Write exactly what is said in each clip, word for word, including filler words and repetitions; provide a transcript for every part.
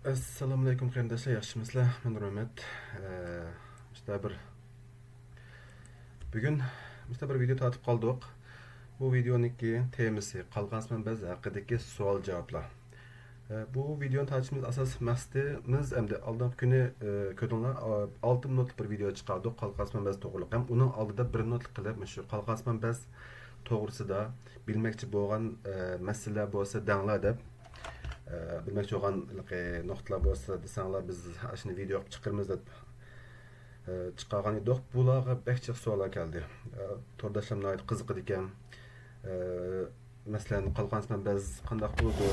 ئەسسالامۇئەلەيكۇم قېرىنداشلار، ياخشىمۇسىلەر؟ مەن رۆمەت. ئە، مۇشتا بىر، بۈگۈن مۇشتا بىر ۋىدېئو تارتىپ قالدۇق. بۇ ۋىدېئونىڭكى تېمىسى قالقانسىمان بەز ھەققىدىكى سوئال-جاۋابلار. ئە، بۇ ۋىدېئونى تارتىشىمىز ئاساسلىق مەقسىتىمىز، ئەمدى ئالدىنقى كۈنى، ئە، كۆردۈڭلار، ئا، ئالتە مىنۇتلۇق بىر ۋىدېئو چىقاردۇق قالقانسىمان بەز توغرىلىق. ھەم ئۇنىڭ ئالدىدا بىر مىنۇتلۇق قىلىپ مۇشۇ قالقانسىمان بەز توغرىسىدا بىلمەكچى بولغان، ئە، مەسىلىلەر بولسا دەڭلار دەپ، ئە، بىلمەكچى بولغان ھېلىقى نۇقتىلار بولسا دېسەڭلار، بىز ئاشۇنى ۋىدېئو قىلىپ چىقىرىمىز دەپ، ئە، چىقارغان ئىدۇق. بۇلارغا بەك جىق سوئاللار كەلدى. ئە، تورداشلار ناھايىتى قىزىقىدىكەن. ئە، مەسىلەن، قالقانسىمان بەز قانداق بولىدۇ؟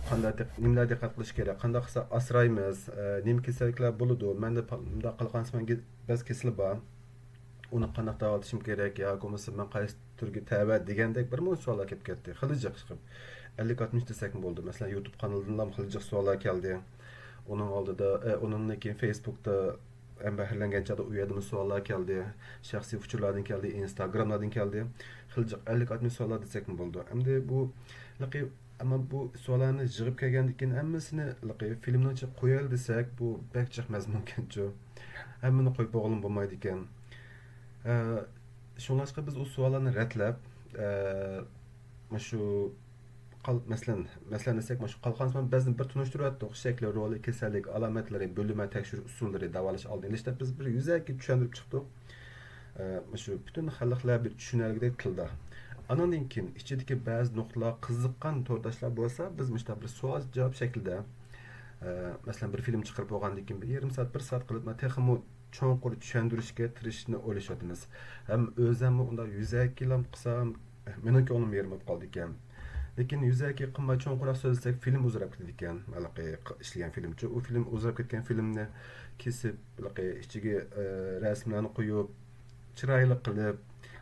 قانداق دىق-، نېمىلەر دىققەت قىلىش كېرەك؟ قانداق قىلسا ئاسرايمىز؟ ئە، نېمە كېسەللىكلەر بولىدۇ؟ مەندە پا-، مۇنداق قالقانسىمان گې-، بەز كېسىلى بار. ئۇنى قانداق داۋالىتىشىم كېرەك؟ ياكى بولمىسا مەن قايسى تۈرگە تەۋە دېگەندەك بىر مۇنچە سوئاللار كېلىپ كەتتى. خېلى جىق چىقىپ، ئەللىك ئاتمىش دېسەكمۇ بولىدۇ. مەسىلەن، يۇتۇب قانىلىدىنلا خېلى جىق سوئاللار كەلدى. ئۇنىڭ ئالدىدا، ئە، ئۇنىڭدىن كېيىن فېيسبۇكتا ھەم بەھرىلەنگەن چاغدا ئۇ يەردىمۇ سوئاللار كەلدى. شەخسىي ئۇچۇرلاردىن كەلدى، ئىنستاگراملاردىن كەلدى. خېلى جىق، ئەللىك ئاتمىش سوئاللار دېسەكمۇ بولىدۇ. ئەمدى بۇ، لىقى، ئەمما بۇ سوئاللارنى يىغىپ كەلگەندىن كېيىن ھەممىسىنى، لىقى، فىلىمنىڭ ئىچىگە قويايلى دېسەك، بۇ بەك جىق مەزمۇنكەنچۇ. ھەممىنى قويۇپ بولغىلىمۇ بولمايدىكەن. ئە، شۇڭلاشقا بىز ئۇ سوئاللارنى رەتلەپ، ئە، مۇشۇ قال-، مەسىلەن، مەسىلەن دېسەك، مۇشۇ قالقانسىمان بەزنى بىر تونۇشتۇرۇۋەتتۇق. شەكلى، رولى، كېسەللىك، ئالامەتلىرى، بۆلۈمى، تەكشۈرۈش ئۇسۇللىرى، داۋالاش ئالدىنى ئېلىش دەپ بىز بىر يۈزەكى چۈشەندۈرۈپ چىقتۇق. ئە، مۇشۇ پۈتۈن خەلقلەر بىر چۈشىنەرلىكتەك تىلدا. ئانىڭدىن كېيىن ئىچىدىكى بەزى نۇقتىلارغا قىزىققان تورداشلار بولسا، بىز مۇشۇنداق بىر سوئال-جاۋاب شەكلىدە، ئە، مەسىلەن، بىر فىلىم چىقىرىپ بولغاندىن كېيىن بىر يېرىم سائەت، بىر سائەت قىلىپ، تېخىمۇ چوڭقۇر چۈشەندۈرۈشكە تىرىشىشنى ئويلىشىۋاتىمىز. ھەم ئۆزەممۇ ئۇنداق يۈزەكىلا قىلسام، مېنىڭ كۆڭلۈم يېرىم بولۇپ قالىدىكەن. لېكىن يۈزەكى قىلماي چوڭقۇراق سۆزلىسەك، فىلىم ئۇزىراپ كېتىدىكەن. ھېلىقى ق-، ئىشلىگەن فىلىمچۇ، ئۇ فىلىم ئۇزىراپ كەتكەن فىلىمنى كېسىپ، ھېلىقى ئىچىگە، ئە، رەسىملەرنى قويۇپ، چىرايلىق قىلىپ،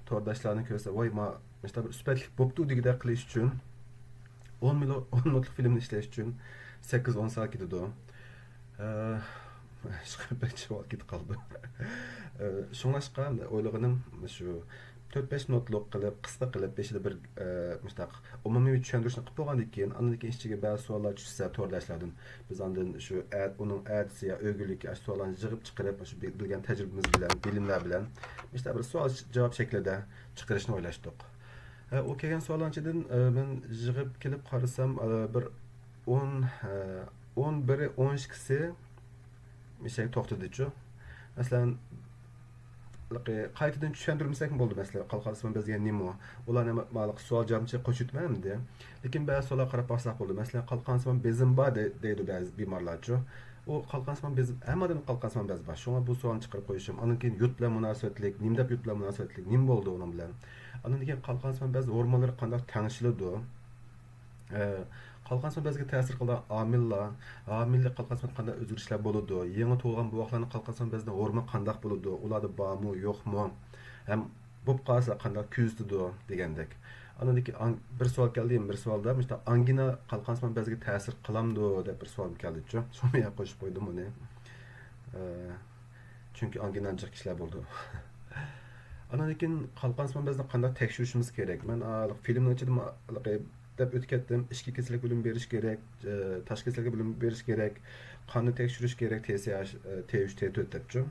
تورداشلارنى كۆرسە، ۋاي، ما-، مۇشۇنداق بىر سۈپەتلىك بوپتۇ دېگۈدەك قىلىش ئۈچۈن، ئون مىنۇ-، ئون مىنۇتلۇق فىلىمنى ئىشلەش ئۈچۈن سەككىز، ئون سائەت كېتىدۇ. ئە، بەك چىۋاق كېتىپ قالىدۇ. ئە، شۇڭلاشقا ئويلىغىنىم شۇ، تۆت بەش مىنۇتلۇق قىلىپ، قىسقا قىلىپ، بېشىدا بىر، ئە، مۇشۇنداق ئومۇمىي چۈشەندۈرۈشنى قىلىپ بولغاندىن كېيىن، ئاندىن كېيىن ئىچىگە بەزى سوئاللار چۈشسە تورداشلاردىن، بىز ئاندىن شۇ ئە-، ئۇنىڭ ئەتىسى يا ئۆگۈنلۈكى ئاشۇ سوئاللارنى يىغىپ چىقىرىپ، شۇ بىل-، بىلگەن تەجرىبىمىز بىلەن، بىلىملەر بىلەن، مۇشۇنداق بىر سوئال جاۋاب شەكلىدە چىقىرىشنى ئويلاشتۇق. ئە، ئۇ كەلگەن سوئاللارنىڭ ئىچىدىن، ئە، مەن يىغىپ كېلىپ قارىسام، ئە، بىر ئون، ئە، ئون بىرى، ئون ئىككىسى مىشەگە توختىدىچۇ. مەسىلەن، قايتىدىن چۈشەندۈرمىسەكمۇ بولىدۇ، مەسىلەن، قالقانسىمان بەز دېگەن نېمە؟ ئۇلارنى مانا قىسقا سوئال جاۋابنى قوشۇۋېتىمەن ئەمدى. لېكىن بەزى سوئاللارغا قاراپ باقساق بولىدۇ. مەسىلەن، قالقانسىمان بېزىم بار دەي-، دەيدۇ بەزى بىمارلارچۇ. ئۇ قالقانسىمان بېزىم، ھەممە ئادەمدە قالقانسىمان بەز بار. شۇڭا بۇ سوئالنى چىقىرىپ قويۇشۇم. ئاندىن كېيىن يۇت بىلەن مۇناسىۋەتلىك، نېمە دەپ يۇت بىلەن مۇناسىۋەتلىك، نېمە بولدى ئۇنىڭ بىلەن؟ ئاندىن كېيىن قالقانسىمان بەز ھورمونلىرى قانداق تەڭشىلىدۇ؟ ئە، قالقانسىمان بەزگە تەسىر قىلىدىغان ئامىللار، ھامىلىلىك قالقانسىمان قانداق ئۆزگىرىشلەر بولىدۇ؟ يېڭى تۇغۇلغان بوۋاقلارنىڭ قالقانسىمان بەزىدە ھورمون قانداق بولىدۇ؟ ئۇلاردا بارمۇ، يوقمۇ؟ ھەم بولۇپ قالسا قانداق كۆزىتىدۇ دېگەندەك. ئاندىن كېيىن ئاڭ-، بىر سوئال كەلدى، يەنە بىر سوئالدا مۇشۇنداق ئانگىنا قالقانسىمان بەزگە تەسىر قىلامدۇ دەپ بىر سوئال كەلدىچۇ. شۇنى قوشۇپ قويدۇم ئۇنى. ئە، چۈنكى ئانگىنا جىق كىشىلەر بولىدۇ. ئاندىن كېيىن قالقانسىمان بەزنى قانداق تەكشۈرۈشىمىز كېرەك؟ مەن، ئا، فىلىمنىڭ ئىچىدە ما-، ھېلىقى دەپ ئۆتۈپ كەتتىم. ئىچكى كېسەللىك بۆلۈمى بېرىش كېرەك، ئە، تاشقى كېسەللىك بۆلۈمى بېرىش كېرەك، قاننى تەكشۈرۈش كېرەك، تې سې ئاچ، ئە، تې ئۈچ، تې تۆت دەپچۇ.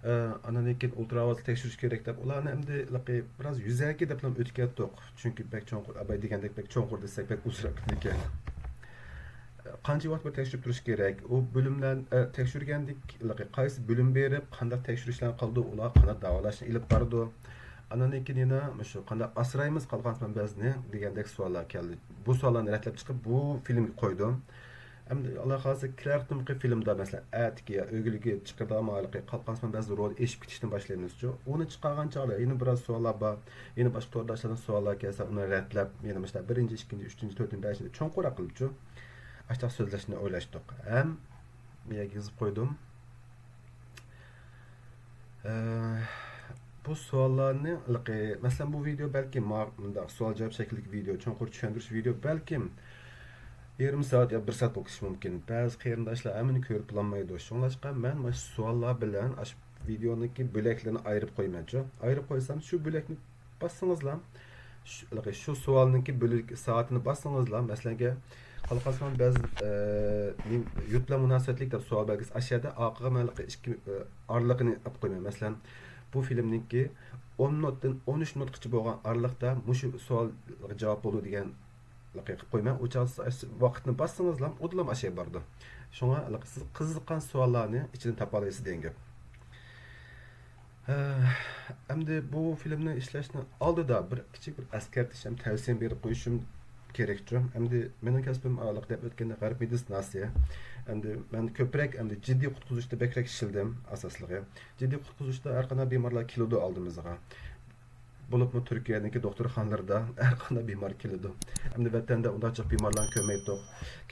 ئە، ئاندىن كېيىن ئۇلترا ئاۋازلىق تەكشۈرۈش كېرەك دەپ، ئۇلارنى ئەمدى ھېلىقى بىراز يۈزەكى دەپلا ئۆتۈپ كەتتۇق. چۈنكى بەك چوڭقۇر، ئاباي دېگەندەك بەك چوڭقۇر دېسەك بەك ئۇزىراپ كېتىدىكەن. قانچە ۋاقىت بىر تەكشۈرۈپ تۇرۇش كېرەك؟ ئۇ بۆلۈملەر، ئە، تەكشۈرگەندىكى قايسى بۆلۈم بېرىپ، قانداق تەكشۈرۈشلەرنى قىلىدۇ، ئۇلار قانداق داۋالاشنى ئېلىپ بارىدۇ؟ ئاندىن كېيىن يەنە مۇشۇ قانداق ئاسرايمىز قالقانسىمان بەزنى دېگەندەك سوئاللار كەلدى. بۇ سوئاللارنى رەتلەپ چىقىپ، بۇ فىلىمگە قويدۇم. ئەمدى ئاللا خالىسا كېلەر قېتىمقى فىلىمدا، مەسىلەن، ئەتىكى يا ئۆگۈنلۈكى چىقىرىدىغان ماۋۇ قالقانسىمان بەز رولى ئېشىپ كېتىشتىن باشلايمىزچۇ. ئۇنى چىقارغان چاغدا يەنە بىراز سوئاللار بار. يەنە باشقا تورداشلاردىن سوئاللار كەلسە، ئۇنى رەتلەپ، يەنە مۇشۇنداق بىرىنچى، ئىككىنچى، ئۈچىنچى، تۆتىنچى، بەشىنچى چوڭقۇراق قىلىپچۇ، ئاشۇنداق سۆزلەشنى ئويلاشتۇق. ھەم بۇ يەرگە يېزىپ قويدۇم. ئە، بۇ سوئاللارنى، ھېلىقى، مەسىلەن، بۇ ۋىدېئو بەلكىم ما-، مۇنداق سوئال-جاۋاب شەكلىدىكى ۋىدېئو، چوڭقۇر چۈشەندۈرۈش ۋىدېئو بەلكىم يېرىم سائەت يا بىر سائەت بولۇپ كېتىشى مۇمكىن. بەزى قېرىنداشلار ھەممىنى كۆرۈپ بولالمايدۇ. شۇڭلاشقا مەن مانا شۇ سوئاللار بىلەن ئاشۇ ۋىدېئونىڭكى بۆلەكلىرىنى ئايرىپ قويىمەنچۇ. ئايرىپ قويسام، شۇ بۆلەكنى باسسىڭىزلا، شۇ، شۇ سوئالنىڭكى بۆلەك سائىتىنى باسسىڭىزلا، مەسىلەنگە، قالقانسىمان بەز، ئە، نېم-، يۇرت بىلەن مۇناسىۋەتلىك دەپ سوئال بەلگىسى ئاشۇ يەردە ئارقىغا مەن ھېلىقى ئىككى، ئە، ئارىلىقىنى ئېلىپ قويىمەن. مەسىلەن، بۇ فىلىمنىڭكى ئون نوتتىن ئون ئۈچ نوتقىچە بولغان ئارىلىقتا مۇشۇ سوئالغا جاۋاب بولىدۇ دېگەن قىلىپ قويماڭ. ئۇ چاغدا ۋاقىتنى باسسىڭىزلا ئۇدۇلام ئاشاي بارىدۇ. شۇڭا سىز قىزىققان سوئاللارنى ئىچىدىن تاپالايسىز دېگەن گەپ. ھە، ئەمدى بۇ فىلىمنى ئىشلەشنىڭ ئالدىدا بىر كىچىك بىر ئەسكەرتىش ھەم تەۋسىيەم بېرىپ قويۇشۇم كېرەكچۇ. ئەمدى مېنىڭ كەسپىم ئارقىلىق دەپ ئۆتكەندە غەرب مېدىتسىناسى. ئەمدى مەن كۆپرەك ئەمدى جىددىي قۇتقۇزۇشتا بەكرەك ئىشلىدىم ئاساسلىقى. جىددىي قۇتقۇزۇشتا ھەر قانداق بىمارلار كېلىدۇ ئالدىمىزغا. بولۇپمۇ تۈركىيەنىڭكى دوختۇرخانىلىرىدا ھەر قانداق بىمار كېلىدۇ. ئەمدى ۋەتەندە ئۇنداق جىق بىمارلارنى كۆرمەيتتۇق.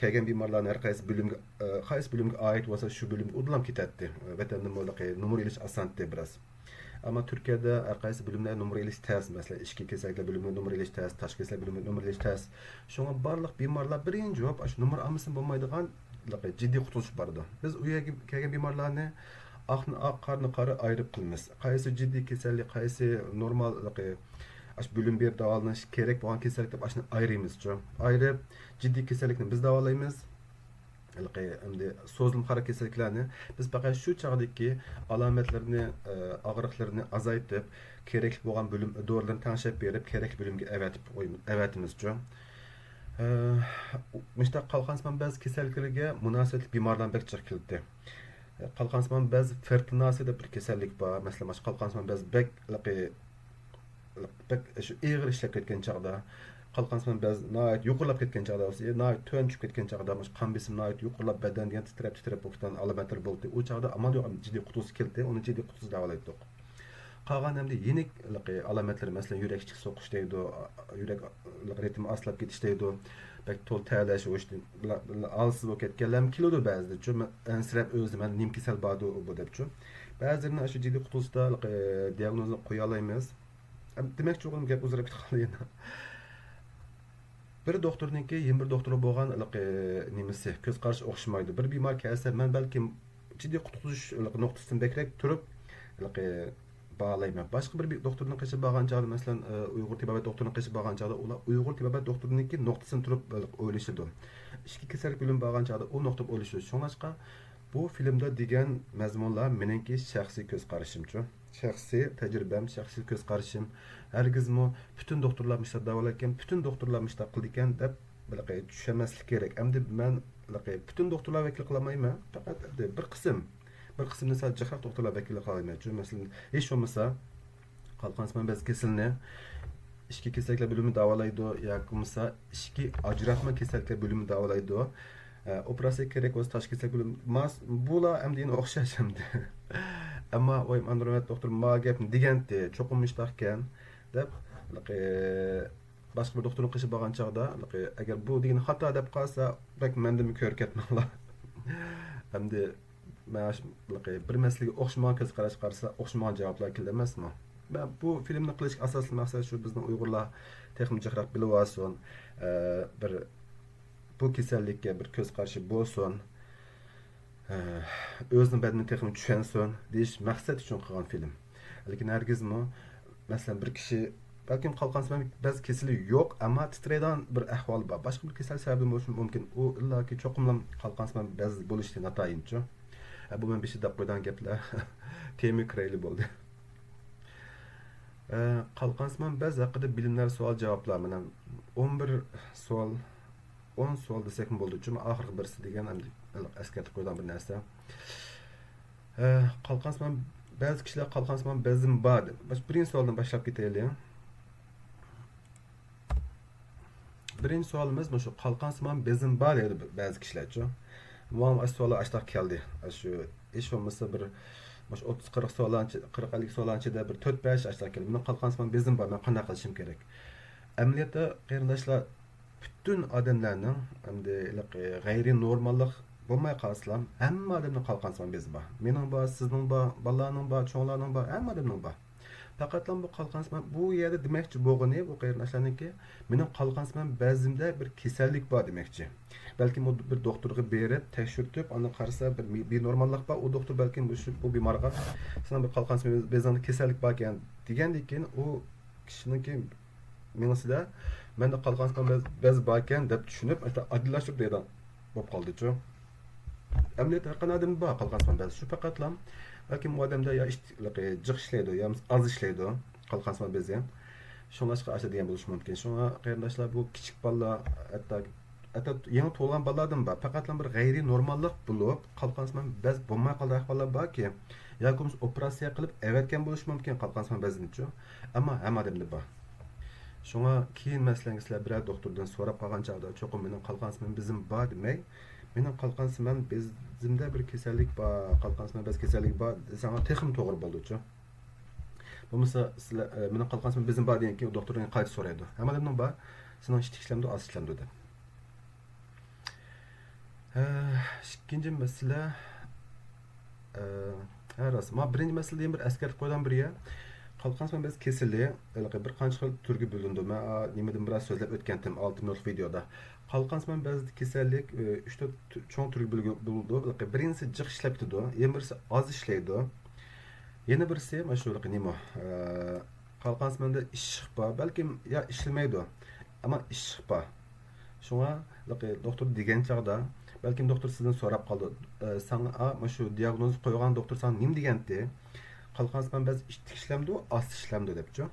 كەلگەن بىمارلارنى ھەر قايسى بۆلۈمگە، ئە، قايسى بۆلۈمگە ئائىت بولسا شۇ بۆلۈمگە ئۇدۇلام كېتەتتى. ۋەتەندىمۇ ھېلىقى نومۇر ئېلىش ئاسانتى بىراز. ئەمما تۈركىيەدە ھەر قايسى بۆلۈملەر نومۇر ئېلىش تەس. مەسىلەن، ئىچكى كېسەللىكلەر بۆلۈمىگە نومۇر ئېلىش تەس، تاشقى كېسەللىك بۆلۈمىگە نومۇر ئېلىش تەس. شۇڭا بارلىق بىمارلار بىرىنچى جاۋاب ئاشۇ نومۇر ئالمىسىمۇ بولمايدىغان جىددىي قۇتقۇزۇش بارىدۇ. بىز ئۇ يەرگە كەلگەن بىمارلارنى ئاقنى ئاق، قارىنى قارا ئايرىپ قىلىمىز. قايسى جىددىي كېسەللىك، قايسى نورمال، ئاشۇ بۆلۈم بېرىپ داۋالىنىش كېرەك بولغان كېسەللىك دەپ ئاشۇنى ئايرىيمىزچۇ. ئايرىپ، جىددىي كېسەللىكنى بىز داۋالايمىز. ھېلىقى ئەمدى سوزۇلما قارا كېسەللىكلەرنى بىز پەقەت شۇ چاغدىكى ئالامەتلىرىنى، ئاغرىقلىرىنى ئازايتىپ، كېرەكلىك بولغان بۆلۈم دورىلىرىنى تەڭشەپ بېرىپ، كېرەكلىك بۆلۈمگە ئەۋەتىپ قوي-، ئەۋەتىمىزچۇ. مۇشۇنداق قالقانسىمان بەز كېسەللىكلىرىگە مۇناسىۋەتلىك بىمارلار بەك جىق كېلىدۇ. قالقانسىمان بەز فىرتىناسى دەپ بىر كېسەللىك بار. مەسىلەن، مانا شۇ قالقانسىمان بەز بەك ھېلىقى بەك شۇ ئېغىر ئىشلەپ كەتكەن چاغدا، قالقانسىمان بەز ناھايىتى يۇقىرىلاپ كەتكەن چاغدا، ناھايىتى تۆۋەن چۈشۈپ كەتكەن چاغدا، مۇشۇ قان بېسىم ناھايىتى يۇقىرىلاپ، بەدەن دېگەن تىترەپ، تىترەپ بولۇپ كېتىدىغان ئالامەتلەر بولدى. ئۇ چاغدا ئامال يوق، جىددىي قۇتقۇزۇش كېلدى، ئۇنى جىددىي قۇتقۇزۇش دەۋالايتتۇق. قالغان ئەمدى يېنىك ھېلىقى ئالامەتلىرى، مەسىلەن، يۈرەك كىچىك سوقۇش دەيدۇ، يۈرەك ھېلىقى رىتىمى ئاستىلاپ كېتىش دەيدۇ، بەك تولا تەرلەش، ھالسىز بولۇپ كەتكەنلەرمۇ كېلىدۇ بەزىدە، شۇ ئەنسىرەپ ئۆزىنى، مەندە نېمە كېسەل باردۇ بۇ دەپ شۇ. بەزىلىرىنى شۇ جىددىي قۇتقۇزۇشتا ھېلىقى دىياگنوزنى قويالايمىز. دېمەكچى بولغىنىم گەپ ئۇزىراپ كېتىپ قالدى يەنە. بىر دوختۇرنىڭكى يەنە بىر دوختۇرغا بولغان ھېلىقى نېمىسى، كۆز قارىشى ئوخشىمايدۇ. بىر بىمار كەلسە، مەن بەلكىم جىددىي قۇتقۇزۇش ھېلىقى نۇقتىسىدىن بەكرەك تۇرۇپ، ھېلىقى باھالايمەن. باشقا بىر، بىر دوختۇرنىڭ قېشىغا بارغان چاغدا، مەسىلەن، ئۇيغۇر تېبابەت دوختۇرىنىڭ قېشىغا بارغان چاغدا، ئۇلار ئۇيغۇر تېبابەت دوختۇرىنىڭكى نۇقتىسىنى تۇرۇپ ئويلىشىدۇ. ئىچكى كېسەللىك بۆلۈمىگە بارغان چاغدا ئۇ نۇقتىغا ئويلىشىدۇ. شۇڭلاشقا بۇ فىلىمدا دېگەن مەزمۇنلار مېنىڭكى شەخسىي كۆز قارىشىمچۇ. شەخسىي تەجرىبەم، شەخسىي كۆز قارىشىم. ھەرگىزمۇ پۈتۈن دوختۇرلار مۇشۇنداق داۋالايدىكەن، پۈتۈن دوختۇرلار مۇشۇنداق قىلىدىكەن دەپ ھېلىقى چۈشەنمەسلىك كېرەك. ئەمدى مەن ھېلىقى پۈتۈن دوختۇرلار ۋەكىللىك قىلالمايمەن. پەقەت ئەمدى بىر قىسىم، بىر قىسىمدىن سەل جىقراق دوختۇرلار ۋەكىللىك قىلالايمەن. چۈنكى مەسىلەن، ھېچ بولمىسا قالقانسىمان بەز كېسىلىنى ئىچكى كېسەللىكلەر بۆلۈمى داۋالايدۇ ياكى بولمىسا ئىچكى ئاجراتما كېسەللىكلەر بۆلۈمى داۋالايدۇ. ئە، ئوپېراتسىيە كېرەك بولسا تاشقى كېسەللىك بۆلۈمى. ماس-، بۇلار ئەمدى يەنە ئوخشاش ئەمدى. ئەمما ۋاي ئاندرۇمەت دوختۇر ما گەپنى دېگەنتى، چوقۇم مۇشتاقكەن دەپ، ھېلىقى باشقا بىر دوختۇرنىڭ قېشىغا بارغان چاغدا، ھېلىقى ئەگەر بۇ دېگىنى خاتا دەپ قالسا، بەك مەندىنمۇ كۆرە كەتمەڭلار. ئەمدى مەن ھېلىقى بىر مەسىلىگە ئوخشىمىغان كۆز قاراش قارىسا، ئوخشىمىغان جاۋابلار كېلىدۇ ئەمەسمۇ؟ مەن بۇ فىلىمنى قىلىشتىكى ئاساسلىق مەقسەت شۇ، بىزنىڭ ئۇيغۇرلار تېخىمۇ جىقراق بىلىۋالسۇن. ئە، بىر بۇ كېسەللىككە بىر كۆز قارىشى بولسۇن. ئە، ئۆزىنىڭ بەدىنىنى تېخىمۇ چۈشەنسۇن دېيىش مەقسەت ئۈچۈن قىلغان فىلىم. لېكىن ھەرگىزمۇ، مەسىلەن، بىر كىشى بەلكىم قالقانسىمان بەز كېسىلى يوق، ئەمما تىترەيدىغان بىر ئەھۋالى بار. باشقا بىر كېسەل سەۋەبىدىن بولۇشى مۇمكىن. ئۇ ئىللاكى چوقۇملا قالقانسىمان بەز بولۇشى ناتايىنچۇ. ئە، بۇ مەن بېشىدا دەپ قويىدىغان گەپلەر. تېمىغا كىرەيلى بولدى. ئە، قالقانسىمان بەز ھەققىدە بىلىملەر، سوئال-جاۋابلار. مانا ئون بىر سوئال، ئون سوئال دېسەكمۇ بولىدۇ. شۇ ئاخىرقى بىرسى دېگەن ئەمدى ئەسكەرتىپ قويىدىغان بىر نەرسە. ئە، قالقانسىمان، بەزى كىشىلەر قالقانسىمان بەزىم بار دەپ. بىرىنچى سوئالدىن باشلاپ كېتەيلى. بىرىنچى سوئالىمىز مۇشۇ، قالقانسىمان بېزىم بار دەيدۇ بەزى كىشىلەرچۇ. ماڭا ئاشۇ سوئاللار ئاشتاق كەلدى. ئاشۇ ھېچ بولمىسا بىر، مۇشۇ ئوتتۇز قىرىق سوئاللارنىڭ ئىچى-، قىرىق ئەللىك سوئاللارنىڭ ئىچىدە بىر تۆت بەش ئاشتاق كەلدى. مېنىڭ قالقانسىمان بېزىم بار، مەن قانداق قىلىشىم كېرەك؟ ئەمەلىيەتتە قېرىنداشلار، پۈتۈن ئادەملەرنىڭ، ئەمدى ھېلىقى غەيرىي نورماللىق بولماي قالسىلا، ھەممە ئادەمنىڭ قالقانسىمان بېزى بار. مېنىڭ بار، سىزنىڭ بار، بالىلارنىڭ بار، چوڭلارنىڭ بار، ھەممە ئادەمنىڭ بار. پەقەتلا بۇ قالقانسىمان، بۇ يەردە دېمەكچى بولغىنى، بۇ قېرىنداشلارنىڭكى، مېنىڭ قالقانسىمان بەزىمدە بىر كېسەللىك بار دېمەكچى. بەلكىم ئۇ بىر دوختۇرغا بېرىپ تەكشۈرتۈپ، ئاندىن قارىسا بىر مى-، بىنورماللىق بار، ئۇ دوختۇر بەلكىم مۇشۇ، بۇ بىمارغا سېنىڭ بىر قالقانسىمان بېزىڭدا كېسەللىك باركەن دېگەندىن كېيىن، ئۇ كىشىنىڭكى مېڭىسىدە مەندە قالقانسىمان بەز، بەز باركەن دەپ چۈشىنىپ، ئاددىيلاشتۇرۇپ دەيدىغان بولۇپ قالدىچۇ. ئەمەلىيەتتە ھەر قانداق ئادەمدە بار قالقانسىمان بەز. شۇ پەقەتلا بەلكىم ئۇ ئادەمدە يا ئىش-، جىق ئىشلەيدۇ، يا بولمىسا ئاز ئىشلەيدۇ قالقانسىمان بېزى. شۇڭلاشقا ئاشۇ دېگەن بولۇشى مۇمكىن. شۇڭا قېرىنداشلار، بۇ كىچىك بالىلار، ھەتتا، ھەتتا يېڭى تۇغۇلغان بالىلاردىمۇ بار. پەقەتلا بىر غەيرىي نورماللىق بولۇپ، قالقانسىمان بەز بولماي قالىدىغان ئەھۋاللار باركى، ياكى بولمىسا ئوپېراتسىيە قىلىپ ئەۋەتكەن بولۇشى مۇمكىن قالقانسىمان بەزنىچۇ. ئەمما ھەممە ئادەمدە بار. شۇڭا كېيىن، مەسىلەن، سىلەر بىرەر دوختۇردىن سوراپ قالغان چاغدا، چوقۇم مېنىڭ قالقانسىمان بېزىم بار دېمەي، مېنىڭ قالقانسىمان بېزىمدە بىر كېسەللىك بار، قالقانسىمان بەز كېسەللىكى بار دېسەڭلار تېخىمۇ توغرا بولىدۇچۇ. بولمىسا سىلەر، ئە، مېنىڭ قالقانسىمان بېزىم بار دېگەن كېيىن، ئۇ دوختۇردىن قايتا سورايدۇ. ھەممە ئادەمنىڭ بار، سېنىڭ ئىش تىكىشلەمدۇ، ئاز تىكىشلەمدۇ دەپ. ھە، ئىككىنچى مەسىلە، ئە، ھە، راست. ما بىرىنچى مەسىلىدىن بىر ئەسكەرتىپ قويىدىغان بىر يەر. قالقانسىمان بەز كېسىلى ھېلىقى بىر قانچە خىل تۈرگە بۆلۈنىدۇ. مەن، ئا، نېمىدىن بىراز سۆزلەپ ئۆتكەنتىم، ئالتە مىنۇتلۇق ۋىدېيودا. قالقانسىمان بەز كېسەللىك، ئە، ئۈچ تۆت تۈ-، چوڭ تۈرگە بۆلگە-، بۆلۈنىدۇ. ھېلىقى بىرىنچىسى جىق ئىشلەپ كېتىدۇ، يەنە بىرسى ئاز ئىشلەيدۇ. يەنە بىرسى، مانا شۇ نېمە، ئە، قالقانسىماندا ئىششىق بار، بەلكىم يا ئىشلىمەيدۇ، ئەمما ئىششىق بار. شۇڭا دوختۇر دېگەن چاغدا، بەلكىم دوختۇر سىزدىن سوراپ قالىدۇ، ئە، ساڭا، ئا، مانا شۇ دىياگنوز قويغان دوختۇر ساڭا نېمە دېگەنتى؟ قالقانسىمان بەز ئىش تىكىشلەمدۇ، ئاز تىكىشلەمدۇ دەپچۇ.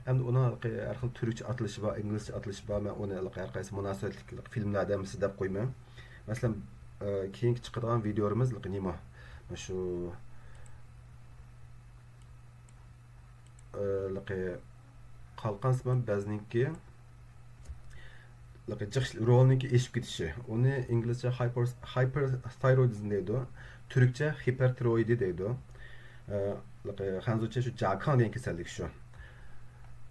ئەمدى ئۇنىڭ ھەر خىل تۈركچە ئاتىلىشى بار، ئىنگلىزچە ئاتىلىشى بار. مەن ئۇنى ھەر قايسى مۇناسىۋەتلىك فىلىملەردە ھەممىسى دەپ قويىمەن. مەسىلەن، ئە، كېيىنكى چىقىدىغان ۋىدېيولىرىمىز نېمە؟ مانا شۇ لىقى قالقانسىمان بەزنىڭكى لىقى جىق رولنىڭكى ئېشىپ كېتىشى. ئۇنى ئىنگلىزچە ھايپر-، ھايپرثايرويدىزم دەيدۇ، تۈركچە خىپەرتىرويدى دەيدۇ. ئە، لىقى خەنزۇچە شۇ جاكاڭ دېگەن كېسەللىك شۇ.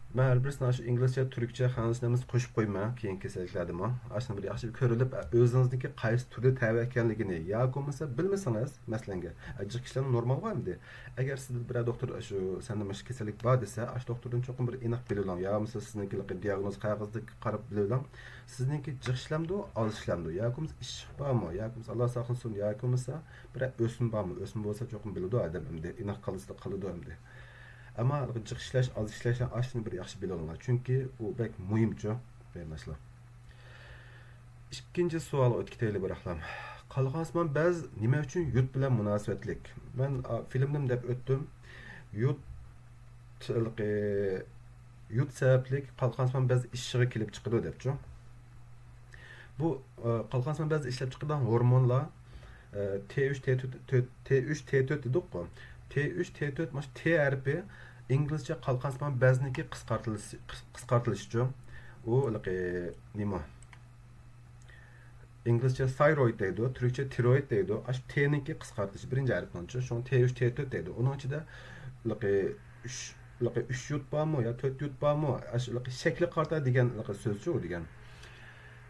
مەن ھەر بىرسىنى شۇ ئىنگلىزچە، تۈركچە، خەنزۇچە نېمىسى قوشۇپ قويىمەن كېيىنكى كېسەللىكلەردىمۇ. ئاشۇنى بىر ياخشى كۆرۈلۈپ، ئۆزىڭىزنىڭكى قايسى تۈردە تەۋە ئىكەنلىكىنى ياكى بولمىسا بىلمىسىڭىز، مەسىلەنگە، جىق ئىشلەمدۇ نورمالغۇ ئەمدى. ئەگەر سىزدە بىرەر دوختۇر شۇ سەندە مۇشۇ كېسەللىك بار دېسە، ئاشۇ دوختۇردىن چوقۇم بىر ئېنىق بىلىۋېلىڭ. يا بولمىسا سىزنىڭكى دىياگنوز قەغىزىگە قاراپ بىلىۋېلىڭ. سىزنىڭكى جىق ئىشلەمدۇ، ئاز ئىشلەمدۇ؟ ياكى بولمىسا ئىششىق بارمۇ؟ ياكى بولمىسا، ئاللا ساقلىسۇن، ياكى بولمىسا بىرەر ئۆسمە بارمۇ؟ ئۆسمە بولسا چوقۇم بىلىدۇ ئادەم ئەمدى. ئېنىق كاللىسىدا قالىدۇ ئەمدى. ئەمما جىق ئىشلەش، ئاز ئىشلەش، ئاشۇنى بىر ياخشى بىلىۋېلىڭلار. چۈنكى ئۇ بەك مۇھىمچۇ، قېرىنداشلار. ئىككىنچى سوئالغا ئۆتۈپ كېتەيلى بىراقلا. قالقانسىمان بەز نېمە ئۈچۈن يود بىلەن مۇناسىۋەتلىك؟ مەن، ئا، فىلىمدىمۇ دەپ ئۆتتۈم. يود، يود سەۋەبلىك قالقانسىمان بەز ئىششىقى كېلىپ چىقىدۇ دەپچۇ. بۇ، ئا، قالقانسىمان بەز ئىشلەپ چىقىدىغان ھورمونلار، ئا، تې ئۈچ، تې تۆت، تۆت، تې ئۈچ، تې تۆت دېدۇققۇ. تې ئۈچ، تې تۆت، مانا شۇ تې ھەرپى ئىنگلىزچە قالقانسىمان بەزنىڭكى قىسقارتىلىشى، قىس-، قىسقارتىلىشىچۇ. ئۇ ھېلىقى نېمە؟ ئىنگلىزچە سايرويد دەيدۇ، تۈركچە تىرويد دەيدۇ. ئاشۇ تېنىڭكى قىسقارتىلىشى، بىرىنچى ھەرپنىڭچۇ. شۇڭا تې ئۈچ، تې تۆت دەيدۇ. ئۇنىڭ ئىچىدە لىقى ئۈچ، لىقى ئۈچ يود بارمۇ يا تۆت يود بارمۇ؟ ئاشۇ لىقى شەكلى قارتا دېگەن لىقى سۆزچۇ ئۇ دېگەن.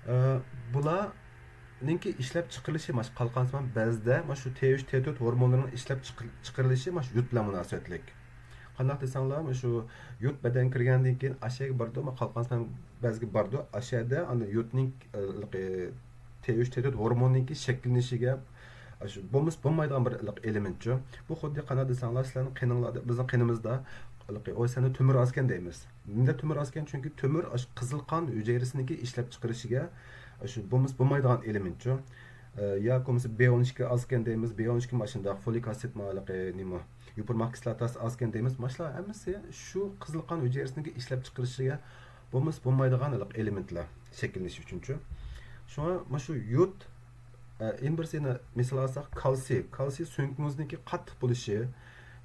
ئە، بۇلارنىڭكى ئىشلەپ چىقىرىلىشى، مانا شۇ قالقانسىمان بەزدە مانا شۇ تې ئۈچ، تې تۆت ھورمونلىرىنىڭ ئىشلەپ چىقىر-، چىقىرىلىشى مانا شۇ يود بىلەن مۇناسىۋەتلىك. قانداق دېسەڭلار، مانا شۇ يود بەدەنگە كىرگەندىن كېيىن ئاشۇ يەرگە بارىدۇ، مانا قالقانسىمان بەزگە بارىدۇ. ئاشۇ يەردە ئاندىن يودنىڭ، ئە، تې ئۈچ، تې تۆت ھورموننىڭكى شەكىللىنىشىگە، ئاشۇ بولمىسا بولمايدىغان بىر ئېلېمېنتچۇ. بۇ خۇددى قانداق دېسەڭلار، سىلەرنىڭ قېنىڭلاردا، بىزنىڭ قېنىمىزدا، ۋاي، سەندە تۆمۈر ئازكەن دەيمىز. نېمىشقا تۆمۈر ئازكەن؟ چۈنكى تۆمۈر ئاشۇ قىزىل قان ھۈجەيرىسىنىڭكى ئىشلەپ چىقىرىشىگە، ئاشۇ بولمىسا بولمايدىغان ئېلېمېنتچۇ. ئە، ياكى بولمىسا بې ئون ئىككى ئازكەن دەيمىز، بې ئون ئىككى ماشۇنداق، فولىك ئاسىد مالىقى، نېمە، يوپۇرماق كىسلاتاسى ئازكەن دەيمىز. ماشۇلار ھەممىسى شۇ قىزىل قان ھۈجەيرىسىنىڭكى ئىشلەپ چىقىرىشىگە بولمىسا بولمايدىغان ئېلېمېنتلار شەكىللىنىش ئۈچۈنچۇ. شۇڭا مانا شۇ يود، ئە، يەنە بىرسىنى مىسال ئالساق، كالسىي. كالسىي سۆڭىكىڭىزنىڭكى قاتتىق بولۇشى،